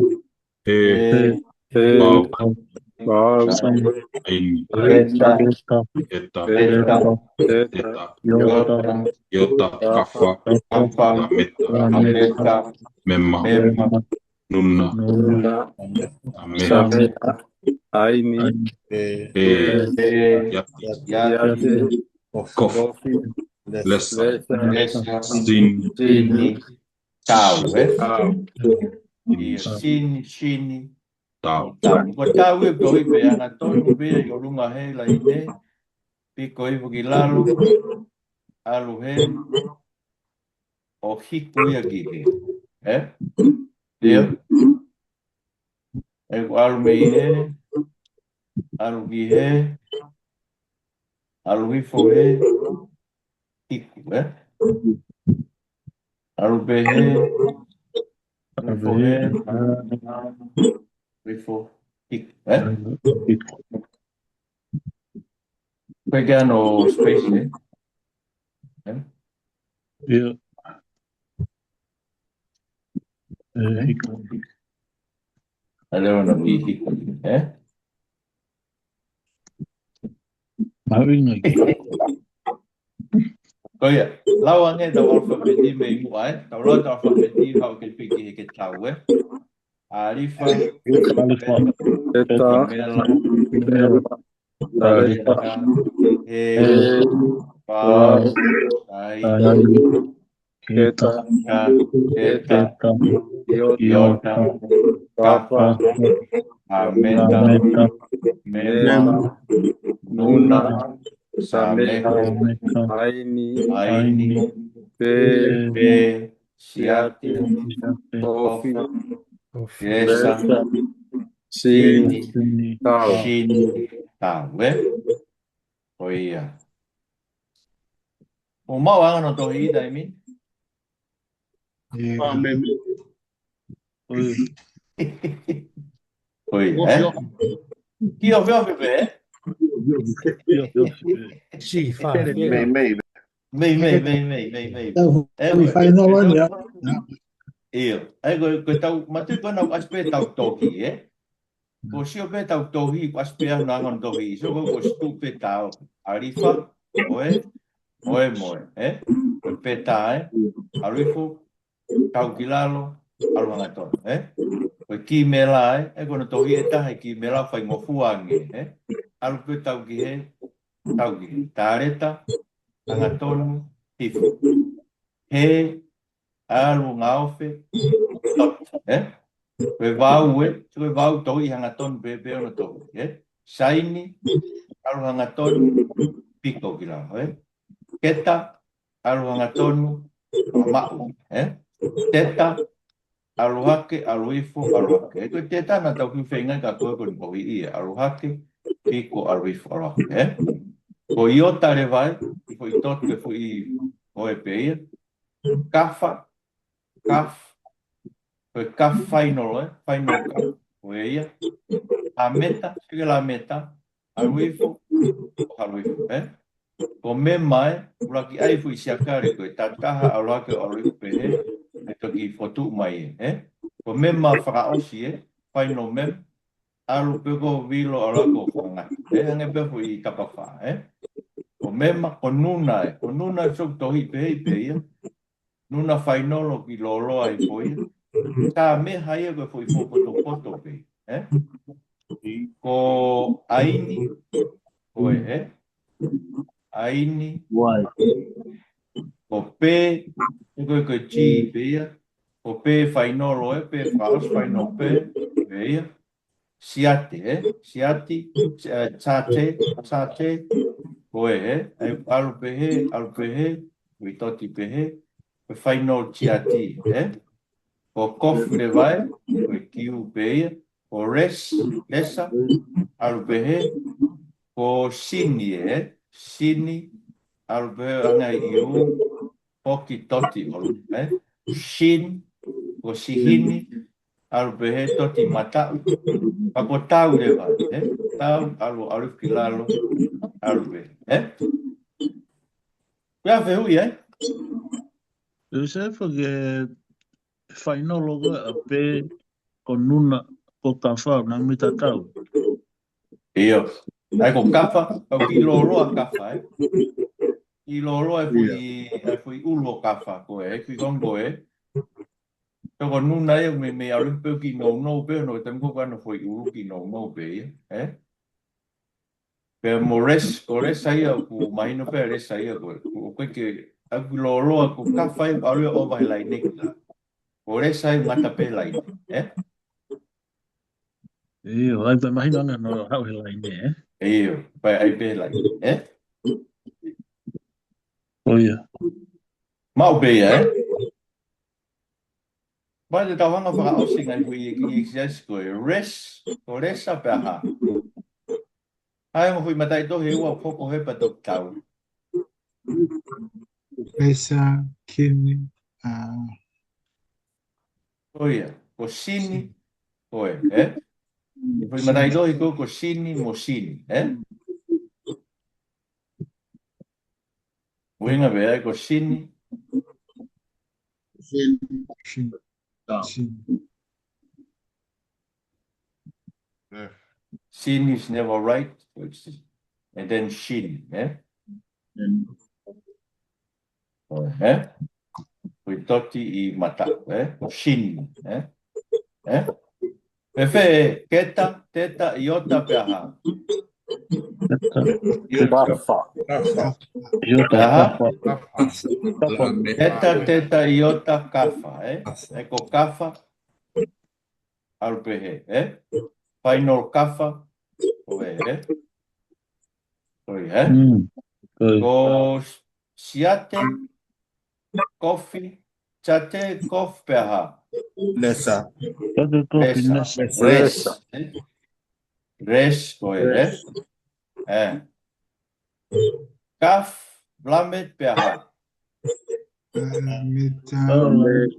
He. He. He. Vau. Vau. Vau. Aini. Aini. Eta. Eta. Eta. Eta. Eta. Iota. Iota. Kafa. Kafa. Lameta. Lameta. Mema. Mema. Nuna. Nuna. Sameta. Sameta. Aini. Aini. Pē. Pē. Iate. Iate. Kofi. Kofi. Lesa. Lesa. Lesa. Sini. Sini. Tau, ē? Tau. ʻIo, sini, sini. Tau. Tau. Ko e tau ē, ko e pē hangatonu pē ʻi ʻolunga he laine. Piko hifo ki lalo. ʻAlu hē. ʻO hiko ia ki hē. Ē? ʻIo. ʻE ko e ʻalu mei hē. ʻAlu ki hē. ʻAlu hifo he hiku, ē? ʻAlu pehē, ʻalu hifo he, ʻalu hifo hiku, ē? Pea ke ano space, ē? Ē? ʻIo. Ē, hiku. ʻAlu ʻo na mi hiku, ē? Mahuʻinga ia. Ko ia, lau ange ʻetau ʻalafapeti mei muʻa, ē? Tau lau ʻetau ʻalafapeti, haʻu ke piki he ke tau, ē? ʻAlifa, ʻAlifa, peta, peta, mela, mela, taleta, taleta, he, he, vau, vau, sai, sai, keta, keta, keta, iota, iota, kafa, kafa, lameta, lameta, mema, mema, nuna, nuna, samehe, samehe, aini, aini, aini, pē, pē, siate, siate, ofi, ofi, lesa, lesa, sini, sini, tau, sini, tau, ē? Ko ia. ʻOku maʻu ʻa hono tohi, Taimi? ʻIo. ʻA, mei, mei. ʻOi. ʻOi, ē? Ki ofi ofi pē, ē? Ki ofi ofi pē. Si, fa, Mei, mei. Mei, mei, mei, mei, mei, mei. Tau, ē, ʻoku ʻi ai, fainolo ē, ni, ē? ʻIo. Ē, ko, ko ʻetau, matu ko ena ʻasi pē ʻetau tohi, ē? Ko sio pē ʻetau tohi, ʻoku ʻasi pē ʻa e anga hono tohi. So, ko, ko situ pē tau. ʻAlifa, ʻoe, ʻoe mo e, ē? Ko e peta, ē? ʻAlu hifo, tau ki lalo, ʻalu hangatonu, ē? Ko e kimela, ē? Ē, ko hono tohi ʻe taha e kimela, faingofua ange, ē? ʻAlu pē tau ki hē, tau ki hē. Taleta, hangatonu, hifo. He, ʻalu ngaofe, ē? Ko e vau, ē? Ko e vau tohi hangatonu pē, pē hono tohi, ē? Saini, ʻalu hangatonu, piko ki lalo, ē? Keta, ʻalu hangatonu, maʻu, ē? Teta, ʻalu hake, ʻalu hifo, ʻalu hake. Ē, ko e teta naʻa tau kiʻi feinga ka ko e ko ni ko i ia, ʻalu hake, piko, ʻalu hifo, ʻalu hake, ē? Ko e iota leva ē, ko e foʻi tote, ko e foʻi ʻoe pē ia. Kafa, kaf, ko e kaf fainolo, ē? Fainolo kaf, ko e ia. Lameta, sike lameta, ʻalu hifo, ʻalu hifo, ē? Ko mema ē, ʻuluaki ʻai e foʻi siakale ko e tataha ʻalu hake ʻalu hifo pehē, ʻe toki fotu mai ē, ē? Ko mema fakaʻosi ē, final mem, ʻalu pē ko e vilo ʻalu hake ʻo fanga, ē? Hangē pē foʻi tapafā, ē? Ko mema, ko nuna ē, ko nuna ē, so tohi pehē pē ia, nuna fainolo ki lōloa hifo ia. Samehe ia ko e foʻi fuʻu potopoto pē, ē? Ko aini, ko e, ē? Aini. Ko pē, ē ko e, ko e G pē ia. Ko pē fainolo, ē, pē fakaʻosi fainolo pē, pē ia. Siate, ē? Siati, ē, sate, sate, ko e, ē? ʻAlu pehē, ʻalu pehē, ʻi toti pehē, ko e fainolo siati, ē? Ko kofu leva ē, ko e kiu pē ia, ko res, lesa, ʻalu pehē, ko sini ē, sini, ʻalu pehē ʻa e ngaahi iu, poki toti ʻolu, ē? Sin, ko sihini, ʻalu pehē toti mataʻu, pea ko tau leva, ē? Tau, ʻalu, ʻalu ki lalo, ʻalu pehē, ē? Pea fehuʻi, ē? Io, se fo ke fainolo ko ē ʻa pē ko nuna ko kafa, naʻa mita tau. ʻIo. ʻAi ko kafa, kau kiʻi lōloa kafa, ē? Kiʻi lōloa e foʻi, ʻIo. e foʻi ʻulu ʻo kafa ko ē, ē? Kiʻi kongo ē. Toko nuna ia mei, mei ʻalu pē kiʻi nounou pē, no temu ko kano foʻi ʻulu kiʻi nounou pē ia, ē? Pea mo res, ko res ia ʻoku mahino pē res ia ko, ko, ko e ke, ʻaku lōloa ko kafa ia ʻalu ia ʻo vahe laine ki la. Ko res ia ngata pē laine, ē? ʻIo, ʻai pē mahino ange no haʻu he laine, ē? ʻIo, pea ʻai pē laine, ē? ʻO ia. Maʻu pē ia, ē? Pea te tau hanga fakaʻosi ngaahi foʻi kiʻi exercise ko e res, ko resa pea hā. Hā e ongo foʻi mataʻitohi ʻe ua ʻoku hoko hē pea toki tau? Lesa, kini, ʻa, ʻo ia, ko sini, ko e, ē? Foʻi mataʻitohi ko, ko sini mo sini, ē? ʻUhinga pē ia ko sini. Sini. Sini. Sini. Sini is never right. And then sini, ē? ʻO, ē? Ko e toti ʻi mata, ē? Ko sini, ē? Ē? Fēfē, keta, teta, iota, pea hā? Kafa. Iota, kafa. Keta, teta, iota, kafa, ē? Ē, ko kafa. ʻAlu pehē, ē? Final kafa. ʻO ē, ē? ʻO ē, ē? Ko siate, kofi, siate, kofi, pea hā? Lesa. Siate, kofi, lesa. Lesa. Res, ē? Res, ko ē, ē? Ē. Kaf, lamet, pea hā? Mema.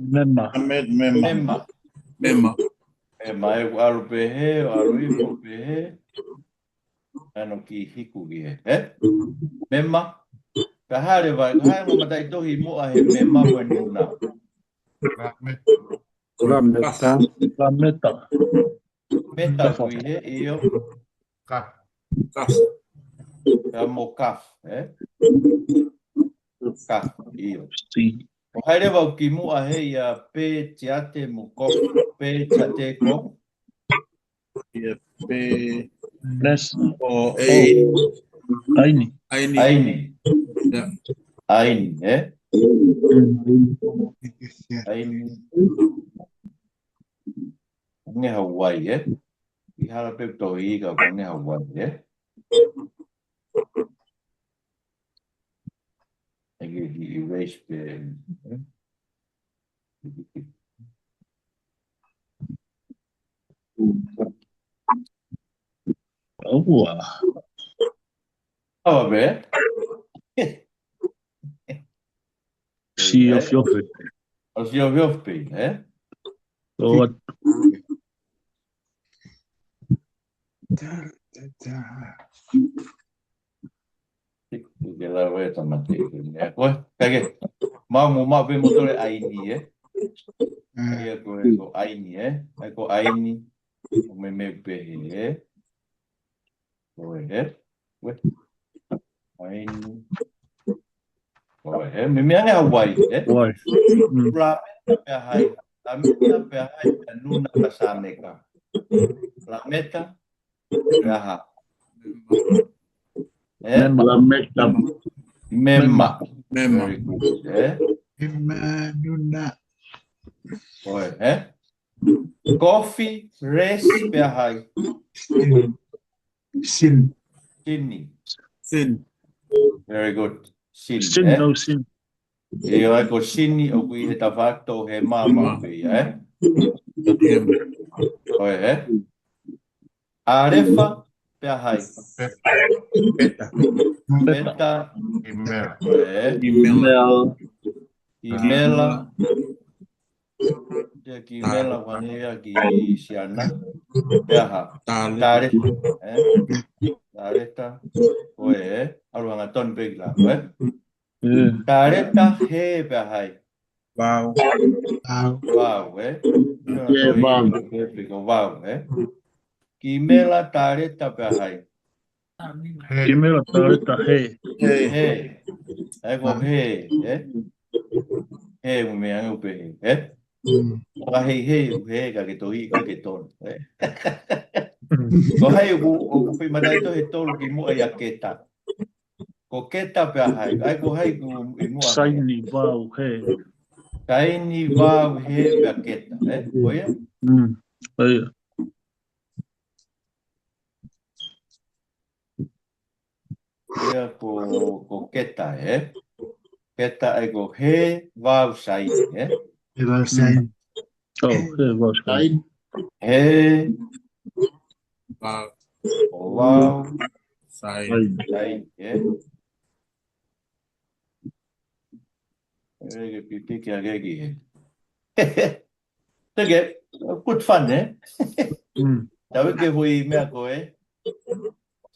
Mema. Mema. Mema. Mema, ʻoku ʻalu pehē, ʻalu hifo pehē. ʻAno ki hiku ki hē, ē? Mema. Ka hale vai, ka hale mo mataʻitohi muʻa he mema mo e nuna. Lameta. Lameta. Meta kui he ʻio. Ka. Ka mo kaf, ē? Kaf, ʻio. ʻO hai leva ʻoku kimuʻa he ia pe siate mo kofi, pe siate kofi? Ia pe. Lesa. ʻO e. ʻAini. ʻAini. ʻAini. ʻAini, ē? ʻAini. Nge Hawaii, ē? ʻI hala pē tohi ka ko nge Hawaii, ē? ʻAi ke erase pē, ē? ʻOua. ʻAua pē? Siofiofi. ʻO siofiofi, ē? ʻO atu. Ke lau e tamate ke mea koe. Kae ke. Mau mo mau pē mo tole ʻaini, ē? Ia ko e ko ʻaini, ē? ʻAi ko ʻaini. ʻO me me pehē, ē? Ko e, ē? Ko e. ʻAini. Ko e, ē? Me meʻa nge Hawaii, ē? Hawaii. Lameta pea hai. Lameta pea hai pea nuna pea sameka. Lameta pea hā? Ē? Mema. Lameta. Mema. Mema. Very good, ē? Mema nuna. Ko e, ē? Kofi, res, pea hai? Sin. Sin. Sini. Sin. Very good. Sin, ē? Sin, no sin. ʻIo, ʻai ko sini ʻoku ʻi he tafato he mama pē ia, ē? Ko e, ē? ʻAlefa, pea hai? Peta. Peta. Kimela. Ē? Kimela. Kimela. Ia kimela, fane ia ki siana. Pea hā? Taleta. Taleta. Ē? Taleta. Ko e, ē? ʻAlu angatonu pē ki la, ē? Taleta he pea hai? Vau. Vau, ē? Ē, vau. Pea ko vau, ē? Kimela taleta pea hai? Kimela taleta he. He. He. ʻAi ko he, ē? He, mo meʻa nge upe he, ē? Ka he he, he, ka ke tohi, ka ke tonu, ē? Ko hai ʻoku, ʻoku foʻi mataʻitohi ʻe tolu kimuʻa ia keta. Ko keta pea hai, ʻai ko hai ʻoku ʻi muʻa he. Saini vau he. Saini vau he pea keta, ē? Ko ia? Mm. Ko ia. Ia ko, ko keta, ē? Keta ʻai ko he vau saini, ē? He vau saini. ʻO, he vau saini. He vau. ʻO vau. Saini. Saini, ē? Ē, ke pipiki ake ki he. Teke, good fun, ē? Mm. Tau ke hui meʻa ko ē.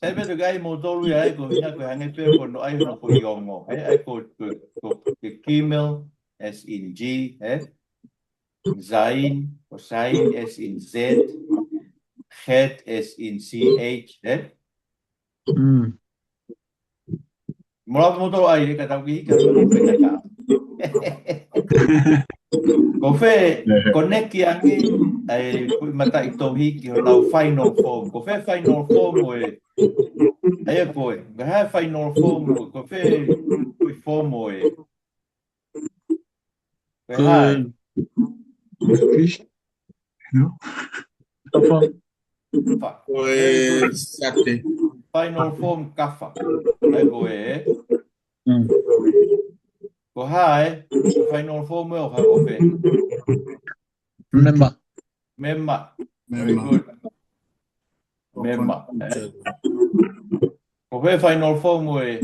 Sai pē tau kai mo tolu ia ē, ko hina ko hangē pē ko hono ʻai hono ko ʻi ongo. Ē, ʻai ko, ko, ko, ke Gmail, as in G, ē? Zain, ko Zain, as in Z, Het, as in C H, ē? Mm. Mo la mo tau ai, ka tau ki hika, mo tau fenaka. Ko fē, connect ange, ai, ko e mataʻitohi ki honau final form. Ko fē final form ʻo e, ai, ko e, ka ha final form ʻo e, ko fē, ko e form ʻo e. Ko e hai. Fish. No? Papa. Fa- Ko e siate. Final form kafa. Ai ko e. Mm. Ko hai. Final form ʻo ha ko fē. Mema. Mema. Very Mema. Good. Mema. Ko fē final form ʻo e.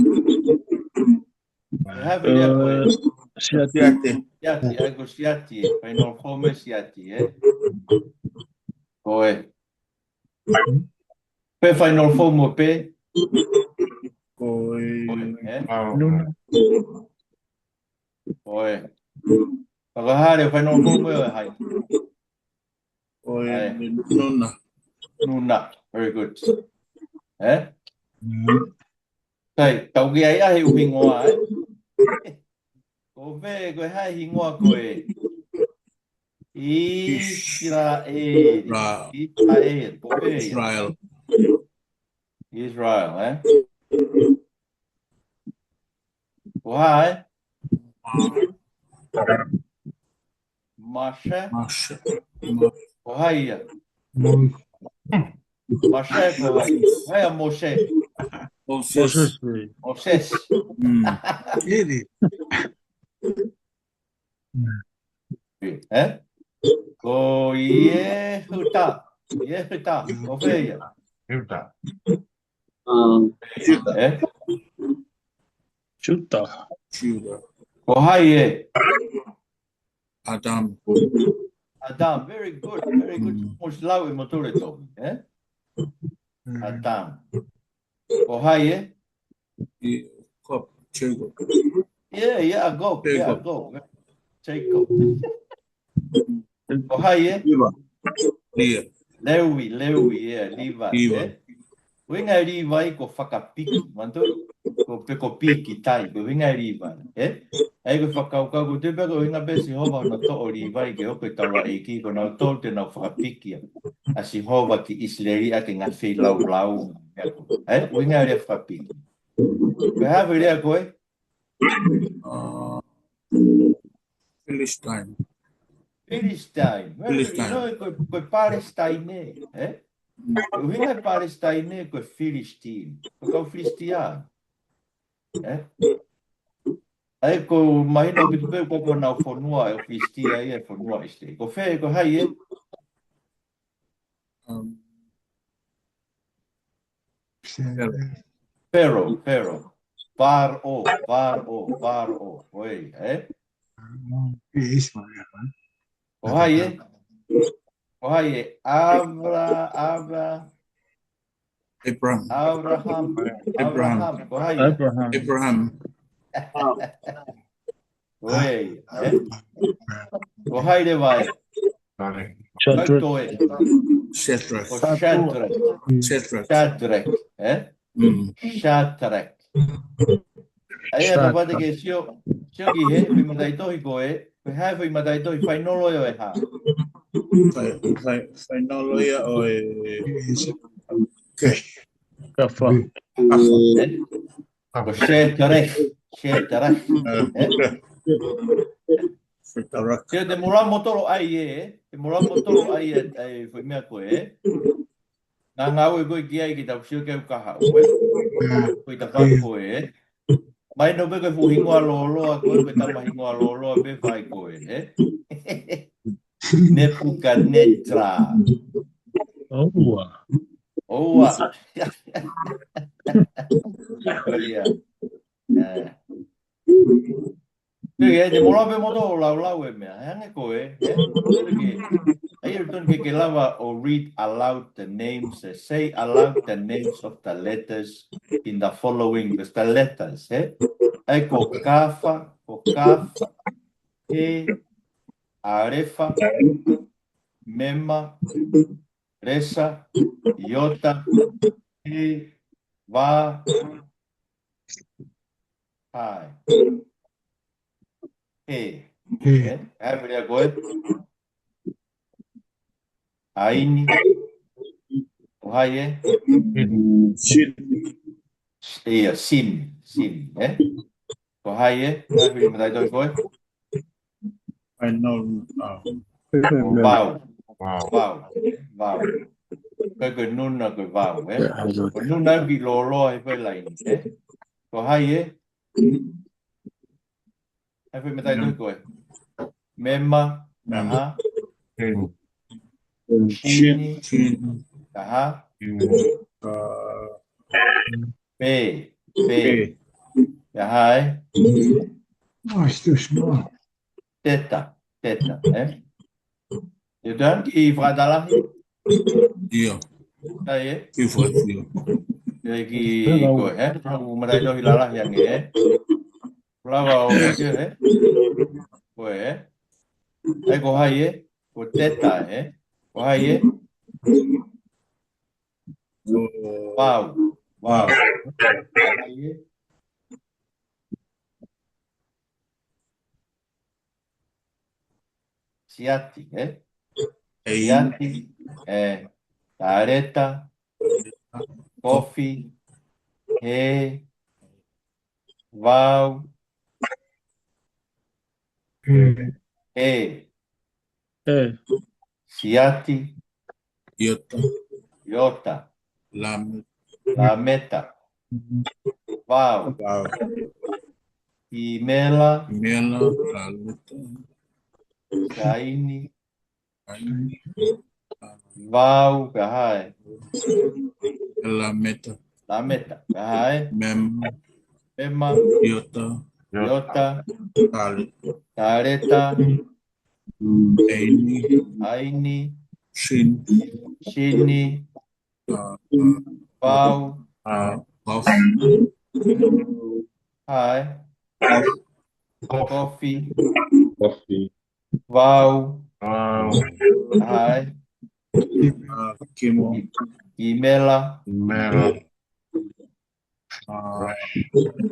Have it, ē, ko e. Siate. Siate. Siate, ai ko siate, ē. Final form ʻo e siate, ē. Ko e. Pē final form ʻo pē. Ko e. Ko e, ē? Nuna. Ko e. Fakahā e final form ʻo e hai. Ko e. Ai. Nuna. Nuna. Very good. Ē? Mm. Sai, tau ki ai ʻa e ʻuhinga, ē? Ko fē, ko e hā e hingoa ko e? Israel. Israel. Ko fē ia? Israel. Israel, ē? Ko hai, ē? Masha. Masha. Ko hai ia? Moshe. Masha ko hai? Hai ʻa Moshe. Moses. Moses. Moses. Mm. Eri. Ē? Ko Iehuta. Iehuta. Ko fē ia? Iehuta. Um, Ē? Juta. Juta. Ko hai ē? Adam. Adam. Very good. Very good. Mm. Mos lau e motore to. Ē? Mm. Adam. Ko hai ē? Jacob. Jacob. Yeah, yeah, Jacob. Yeah, Jacob. Jacob. Ko hai ē? Levi. Levi. Levi, Levi, yeah, Levi, Levi. Ē? ʻUhinga e Levi ko fakapiki, manatu, ko pe ko piki tai, ko e ʻuhinga e Levi, ē? ʻA ia ko e fakakaukau ko e teu pē ko e ʻuhinga pē Sihova naʻa ne toʻo Levi ke hoko ko e taulaʻeiki, ko nautolu te nau fakapiki ʻa Sihova ki ʻIsileli ʻaki e ngaahi feilaulau, ē? ʻUhinga e lea fakapiki. Ko e hā e foʻi lea ko ē? Uh, Philistine. Philistine. Well, Philistine. You know, ko, ko Palestine, ē? Mm. ʻUhinga e Palestine ko e Philistine. Ko e kau Filisitia. Ē? ʻA ia ko mahino ki tupe ko ko nau fonua ʻo Filisitia ʻi he fonua ʻIsileli. Ko fē, ko hai ē? Um, Pharaoh. Pharaoh, Pharaoh. Faro, Faro, Faro. ʻOi, ē? Ko hai ē? Ko hai ē? Avra, Avra. Abraham. Abraham. Abraham. Abraham. Ko hai ē? Abraham. Abraham. ʻOi, ē? Ko hai leva ē? Shadrach. Ko Shadrach. Shadrach. Shadrach. Shadrach, ē? Mm. Shadrach. ʻA ia, Shadrach. Tau pate ke sio, sio ki he, foʻi mataʻitohi ko ē, ko e hā e foʻi mataʻitohi fainolo ia ʻo e hā? Fai, fai, fainolo ia ʻo e, ke. Kafa. Kafa. Ē? Ko Shadrach, Shadrach, ē? Shadrach. Sio te mou lau motolo ai ē, te mou lau motolo ai ē, ʻa e foʻi meʻa ko ē. Ngāue ko ē ki ai ke tau sio ke u kaha ʻo ē. Ko e tafa ko ē. Mahino pē ko e fuʻu hingoa lōloa ko ē, ko e tama hingoa lōloa pē fai ko ē, ē? Nepukaneta. ʻOua. ʻOua. ʻIo. ʻE. Pea ʻe te molo pē moto ʻo laulau e meʻa. He hangē ko ē, ē? ʻAi ʻe tonu ke ke lava ʻo read aloud the names, ē, say aloud the names of the letters in the following, the letters, ē? ʻAi ko kafa, ko kafa, he, alefa, mema, lesa, iota, he, vā, hai. He. He. Ē? Hai pē lea ko ē. Aini. Ko hai ē? Sin. ʻIo, sin. Sin, ē? Ko hai ē? Hai pē lea mataʻitohi ko ē? I know. Um, Vau. Vau. Vau. Vau. Ko e, ko e nuna ko e vau, ē? Yeah, I know. Ko e nuna ʻoku ʻi lōloa ʻi he foʻi laini, ē? Ko hai ē? Hai pē lea mataʻitohi ko ē? Mema. Mema. Aha. Sin. Sini. Sin. Aha. Uh, Pe. Pe. Pe. Aha ē? Oh, it's too small. Teta, teta, ē? ʻIo, tau ki he fakatalahi? ʻIo. Kai ē? Ki he fakatalahi. ʻIo, ki ko ē, ē? Tau mataʻitohi lalahi ange, ē? Lava ʻo ʻio, ē? Ko ē, ē? ʻAi ko hai ē? Ko teta, ē? Ko hai ē? Vau. Vau. Ko hai ē? Siati, ē? Ei. Siati, ē, taleta, kofi, he, vau, ē, ē, siati, iota, iota, lame-, lameta, vau, vau, kimela, kimela, taleta, saini, saini, vau, kahae, lameta, lameta, kahae, mema, mema, iota, iota, taleta, taleta, aini, aini, sin, sini, uh, uh, vau, uh, kofi, hai, kofi, kofi, kofi, vau, vau, hai, uh, kimo, kimela, kimela, uh,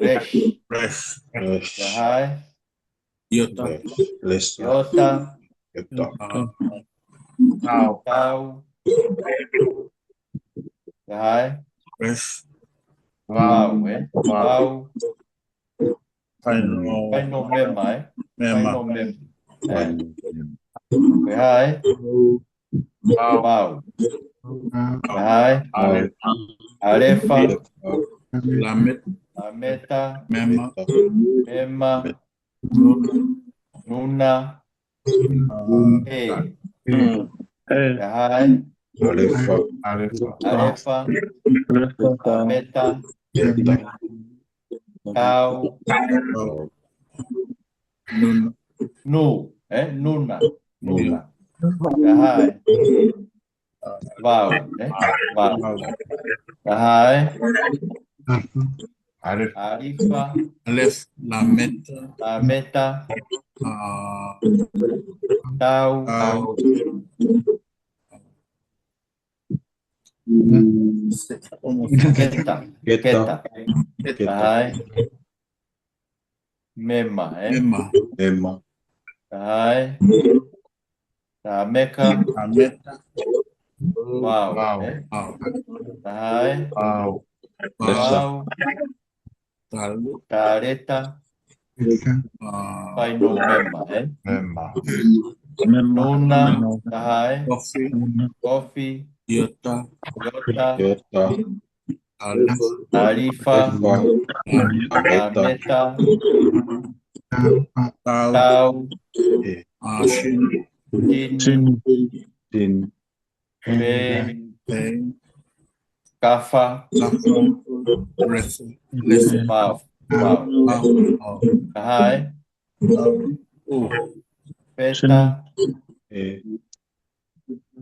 resh, resh, resh, hai, iota, lesa, iota, iota, uh, tau, tau, hai, resh, vau, ē? Vau. Vau. Final. Final mema, ē? Mema. Final mema. Ē? Final mema. Ko hai? Vau. Vau. Ko hai? Alefa. Alefa. Lamet. Lameta. Mema. Mema. Nuna. Nuna. Nuna. Ē. Ē. Ko hai? Alefa. Alefa. Alefa. Alefa. Lameta. Meta. Tau. Tau. Nuna. Nu, ē? Nuna. Nuna. Nuna. Ko hai? Vau, ē? Vau. Ko hai? Alef. Alifa. Alef, lameta. Lameta. Ah. Tau. Tau. Keta. Keta. Keta. Ko hai? Mema, ē? Mema. Mema. Ko hai? Lameka. Lameka. Vau, vau, ē? Vau. Ko hai? Vau. Vau. Taleta. Taleta. Taleta. Ah. Final mema, ē? Mema. Mema. Nuna. Nuna. Ko hai? Kofi. Kofi. Iota. Iota. Iota. Alifa. Alifa. Alifa. Lameta. Lameta. Tau. Tau. Ē. Ah, sin. Sin. Sin. Sin. Pe. Pe. Kafa. Kafa. Rese. Rese. Pau. Pau. Pau. Pau. Ka hā ē? Pau. Peta. Ē.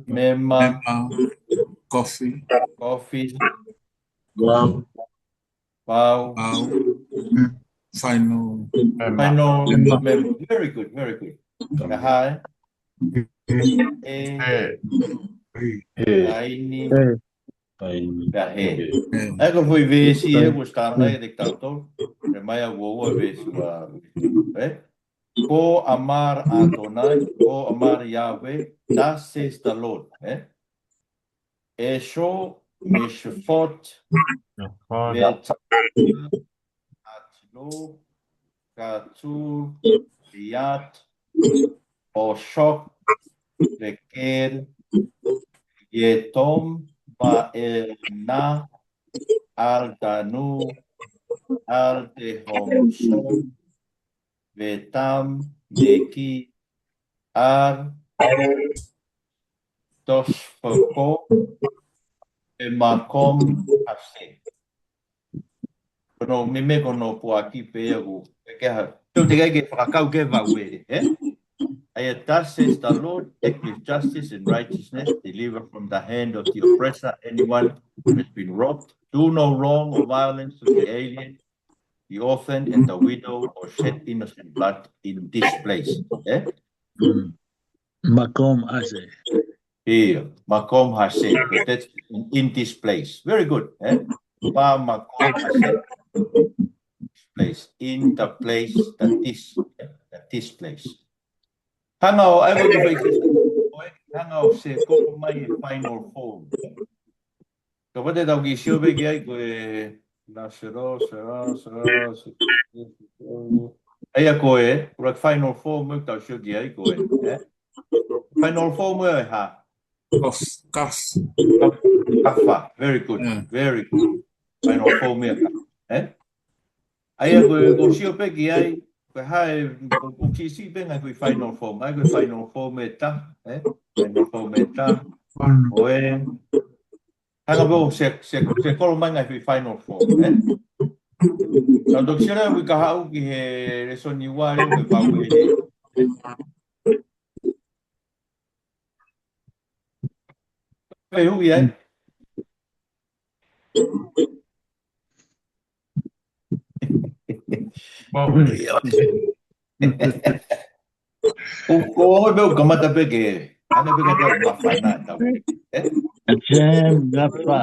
Mema. Mema. Kofi. Kofi. Pau. Pau. Pau. Final. Final. Mema. Mema. Very good, very good. Ka hā ē? Ē. Ē. Ē. Taini. Ē. Taini. Pea hē. Ē. ʻA ia ko e foʻi veesi ē, kuo ʻosi tānaki ʻe kitautolu. Ē, mai ʻa ua ua veesi ua. Ē? Ko ʻAmar ʻAtonai, ko ʻAmar Yahweh, thus says the Lord. Ē? Esho, Meshafot, Meta, Atlo, Katur, Liat, Oshok, Reker, Yetom, Baelna, Aldanu, Aldehomsom, Vetam, Neki, Ar, Tosfoko, ʻe Makom Hase. Ko hono meimei ko hono puaki pē ia ʻoku ʻikai ke ha-, tau teʻeki ke fakakau ke vauele, ē? ʻA ia, thus says the Lord, act with justice and righteousness, deliver from the hand of the oppressor anyone who has been robbed. Do no wrong or violence to the alien, the orphan and the widow, or shed innocent blood in this place. Ē? Makom Hase. ʻIo, Makom Hase. But that's in, in this place. Very good. Ē? Pā Makom Hase. Place. In the place that is, that is place. Hanga ʻo, ʻa ia ko e fai ke, hanga ʻo sekolo mai e final form. Kapau te tau kiʻi sio pē ki ai ko e na sero, sero, sero, sero. ʻA ia ko e, ko e final form ē tau sio ki ai ko e, ē? Final form ē hā? Kaf, kaf. Kafa. Very good. Mm. Very good. Final form ē kafa. Ē? ʻA ia ko e, ko e sio pē ki ai, ko e hā e, ko e, ko e kiʻi siʻi pē ngaahi ko e final form. ʻA ia ko e final form ē ta, ē? Final form ē ta. ʻO ē, hanga pē ʻo se, se, sekolo mai ngaahi ko e final form, ē? Tau toki sio leva ki he kahaʻu ki he lēsoni ua leva ko e vauele. Pea ui ai. ʻO, ʻo, ʻo, pea u kamata pē ke, ʻana pē ka tau mafana tau. Ē? Jam, nafa.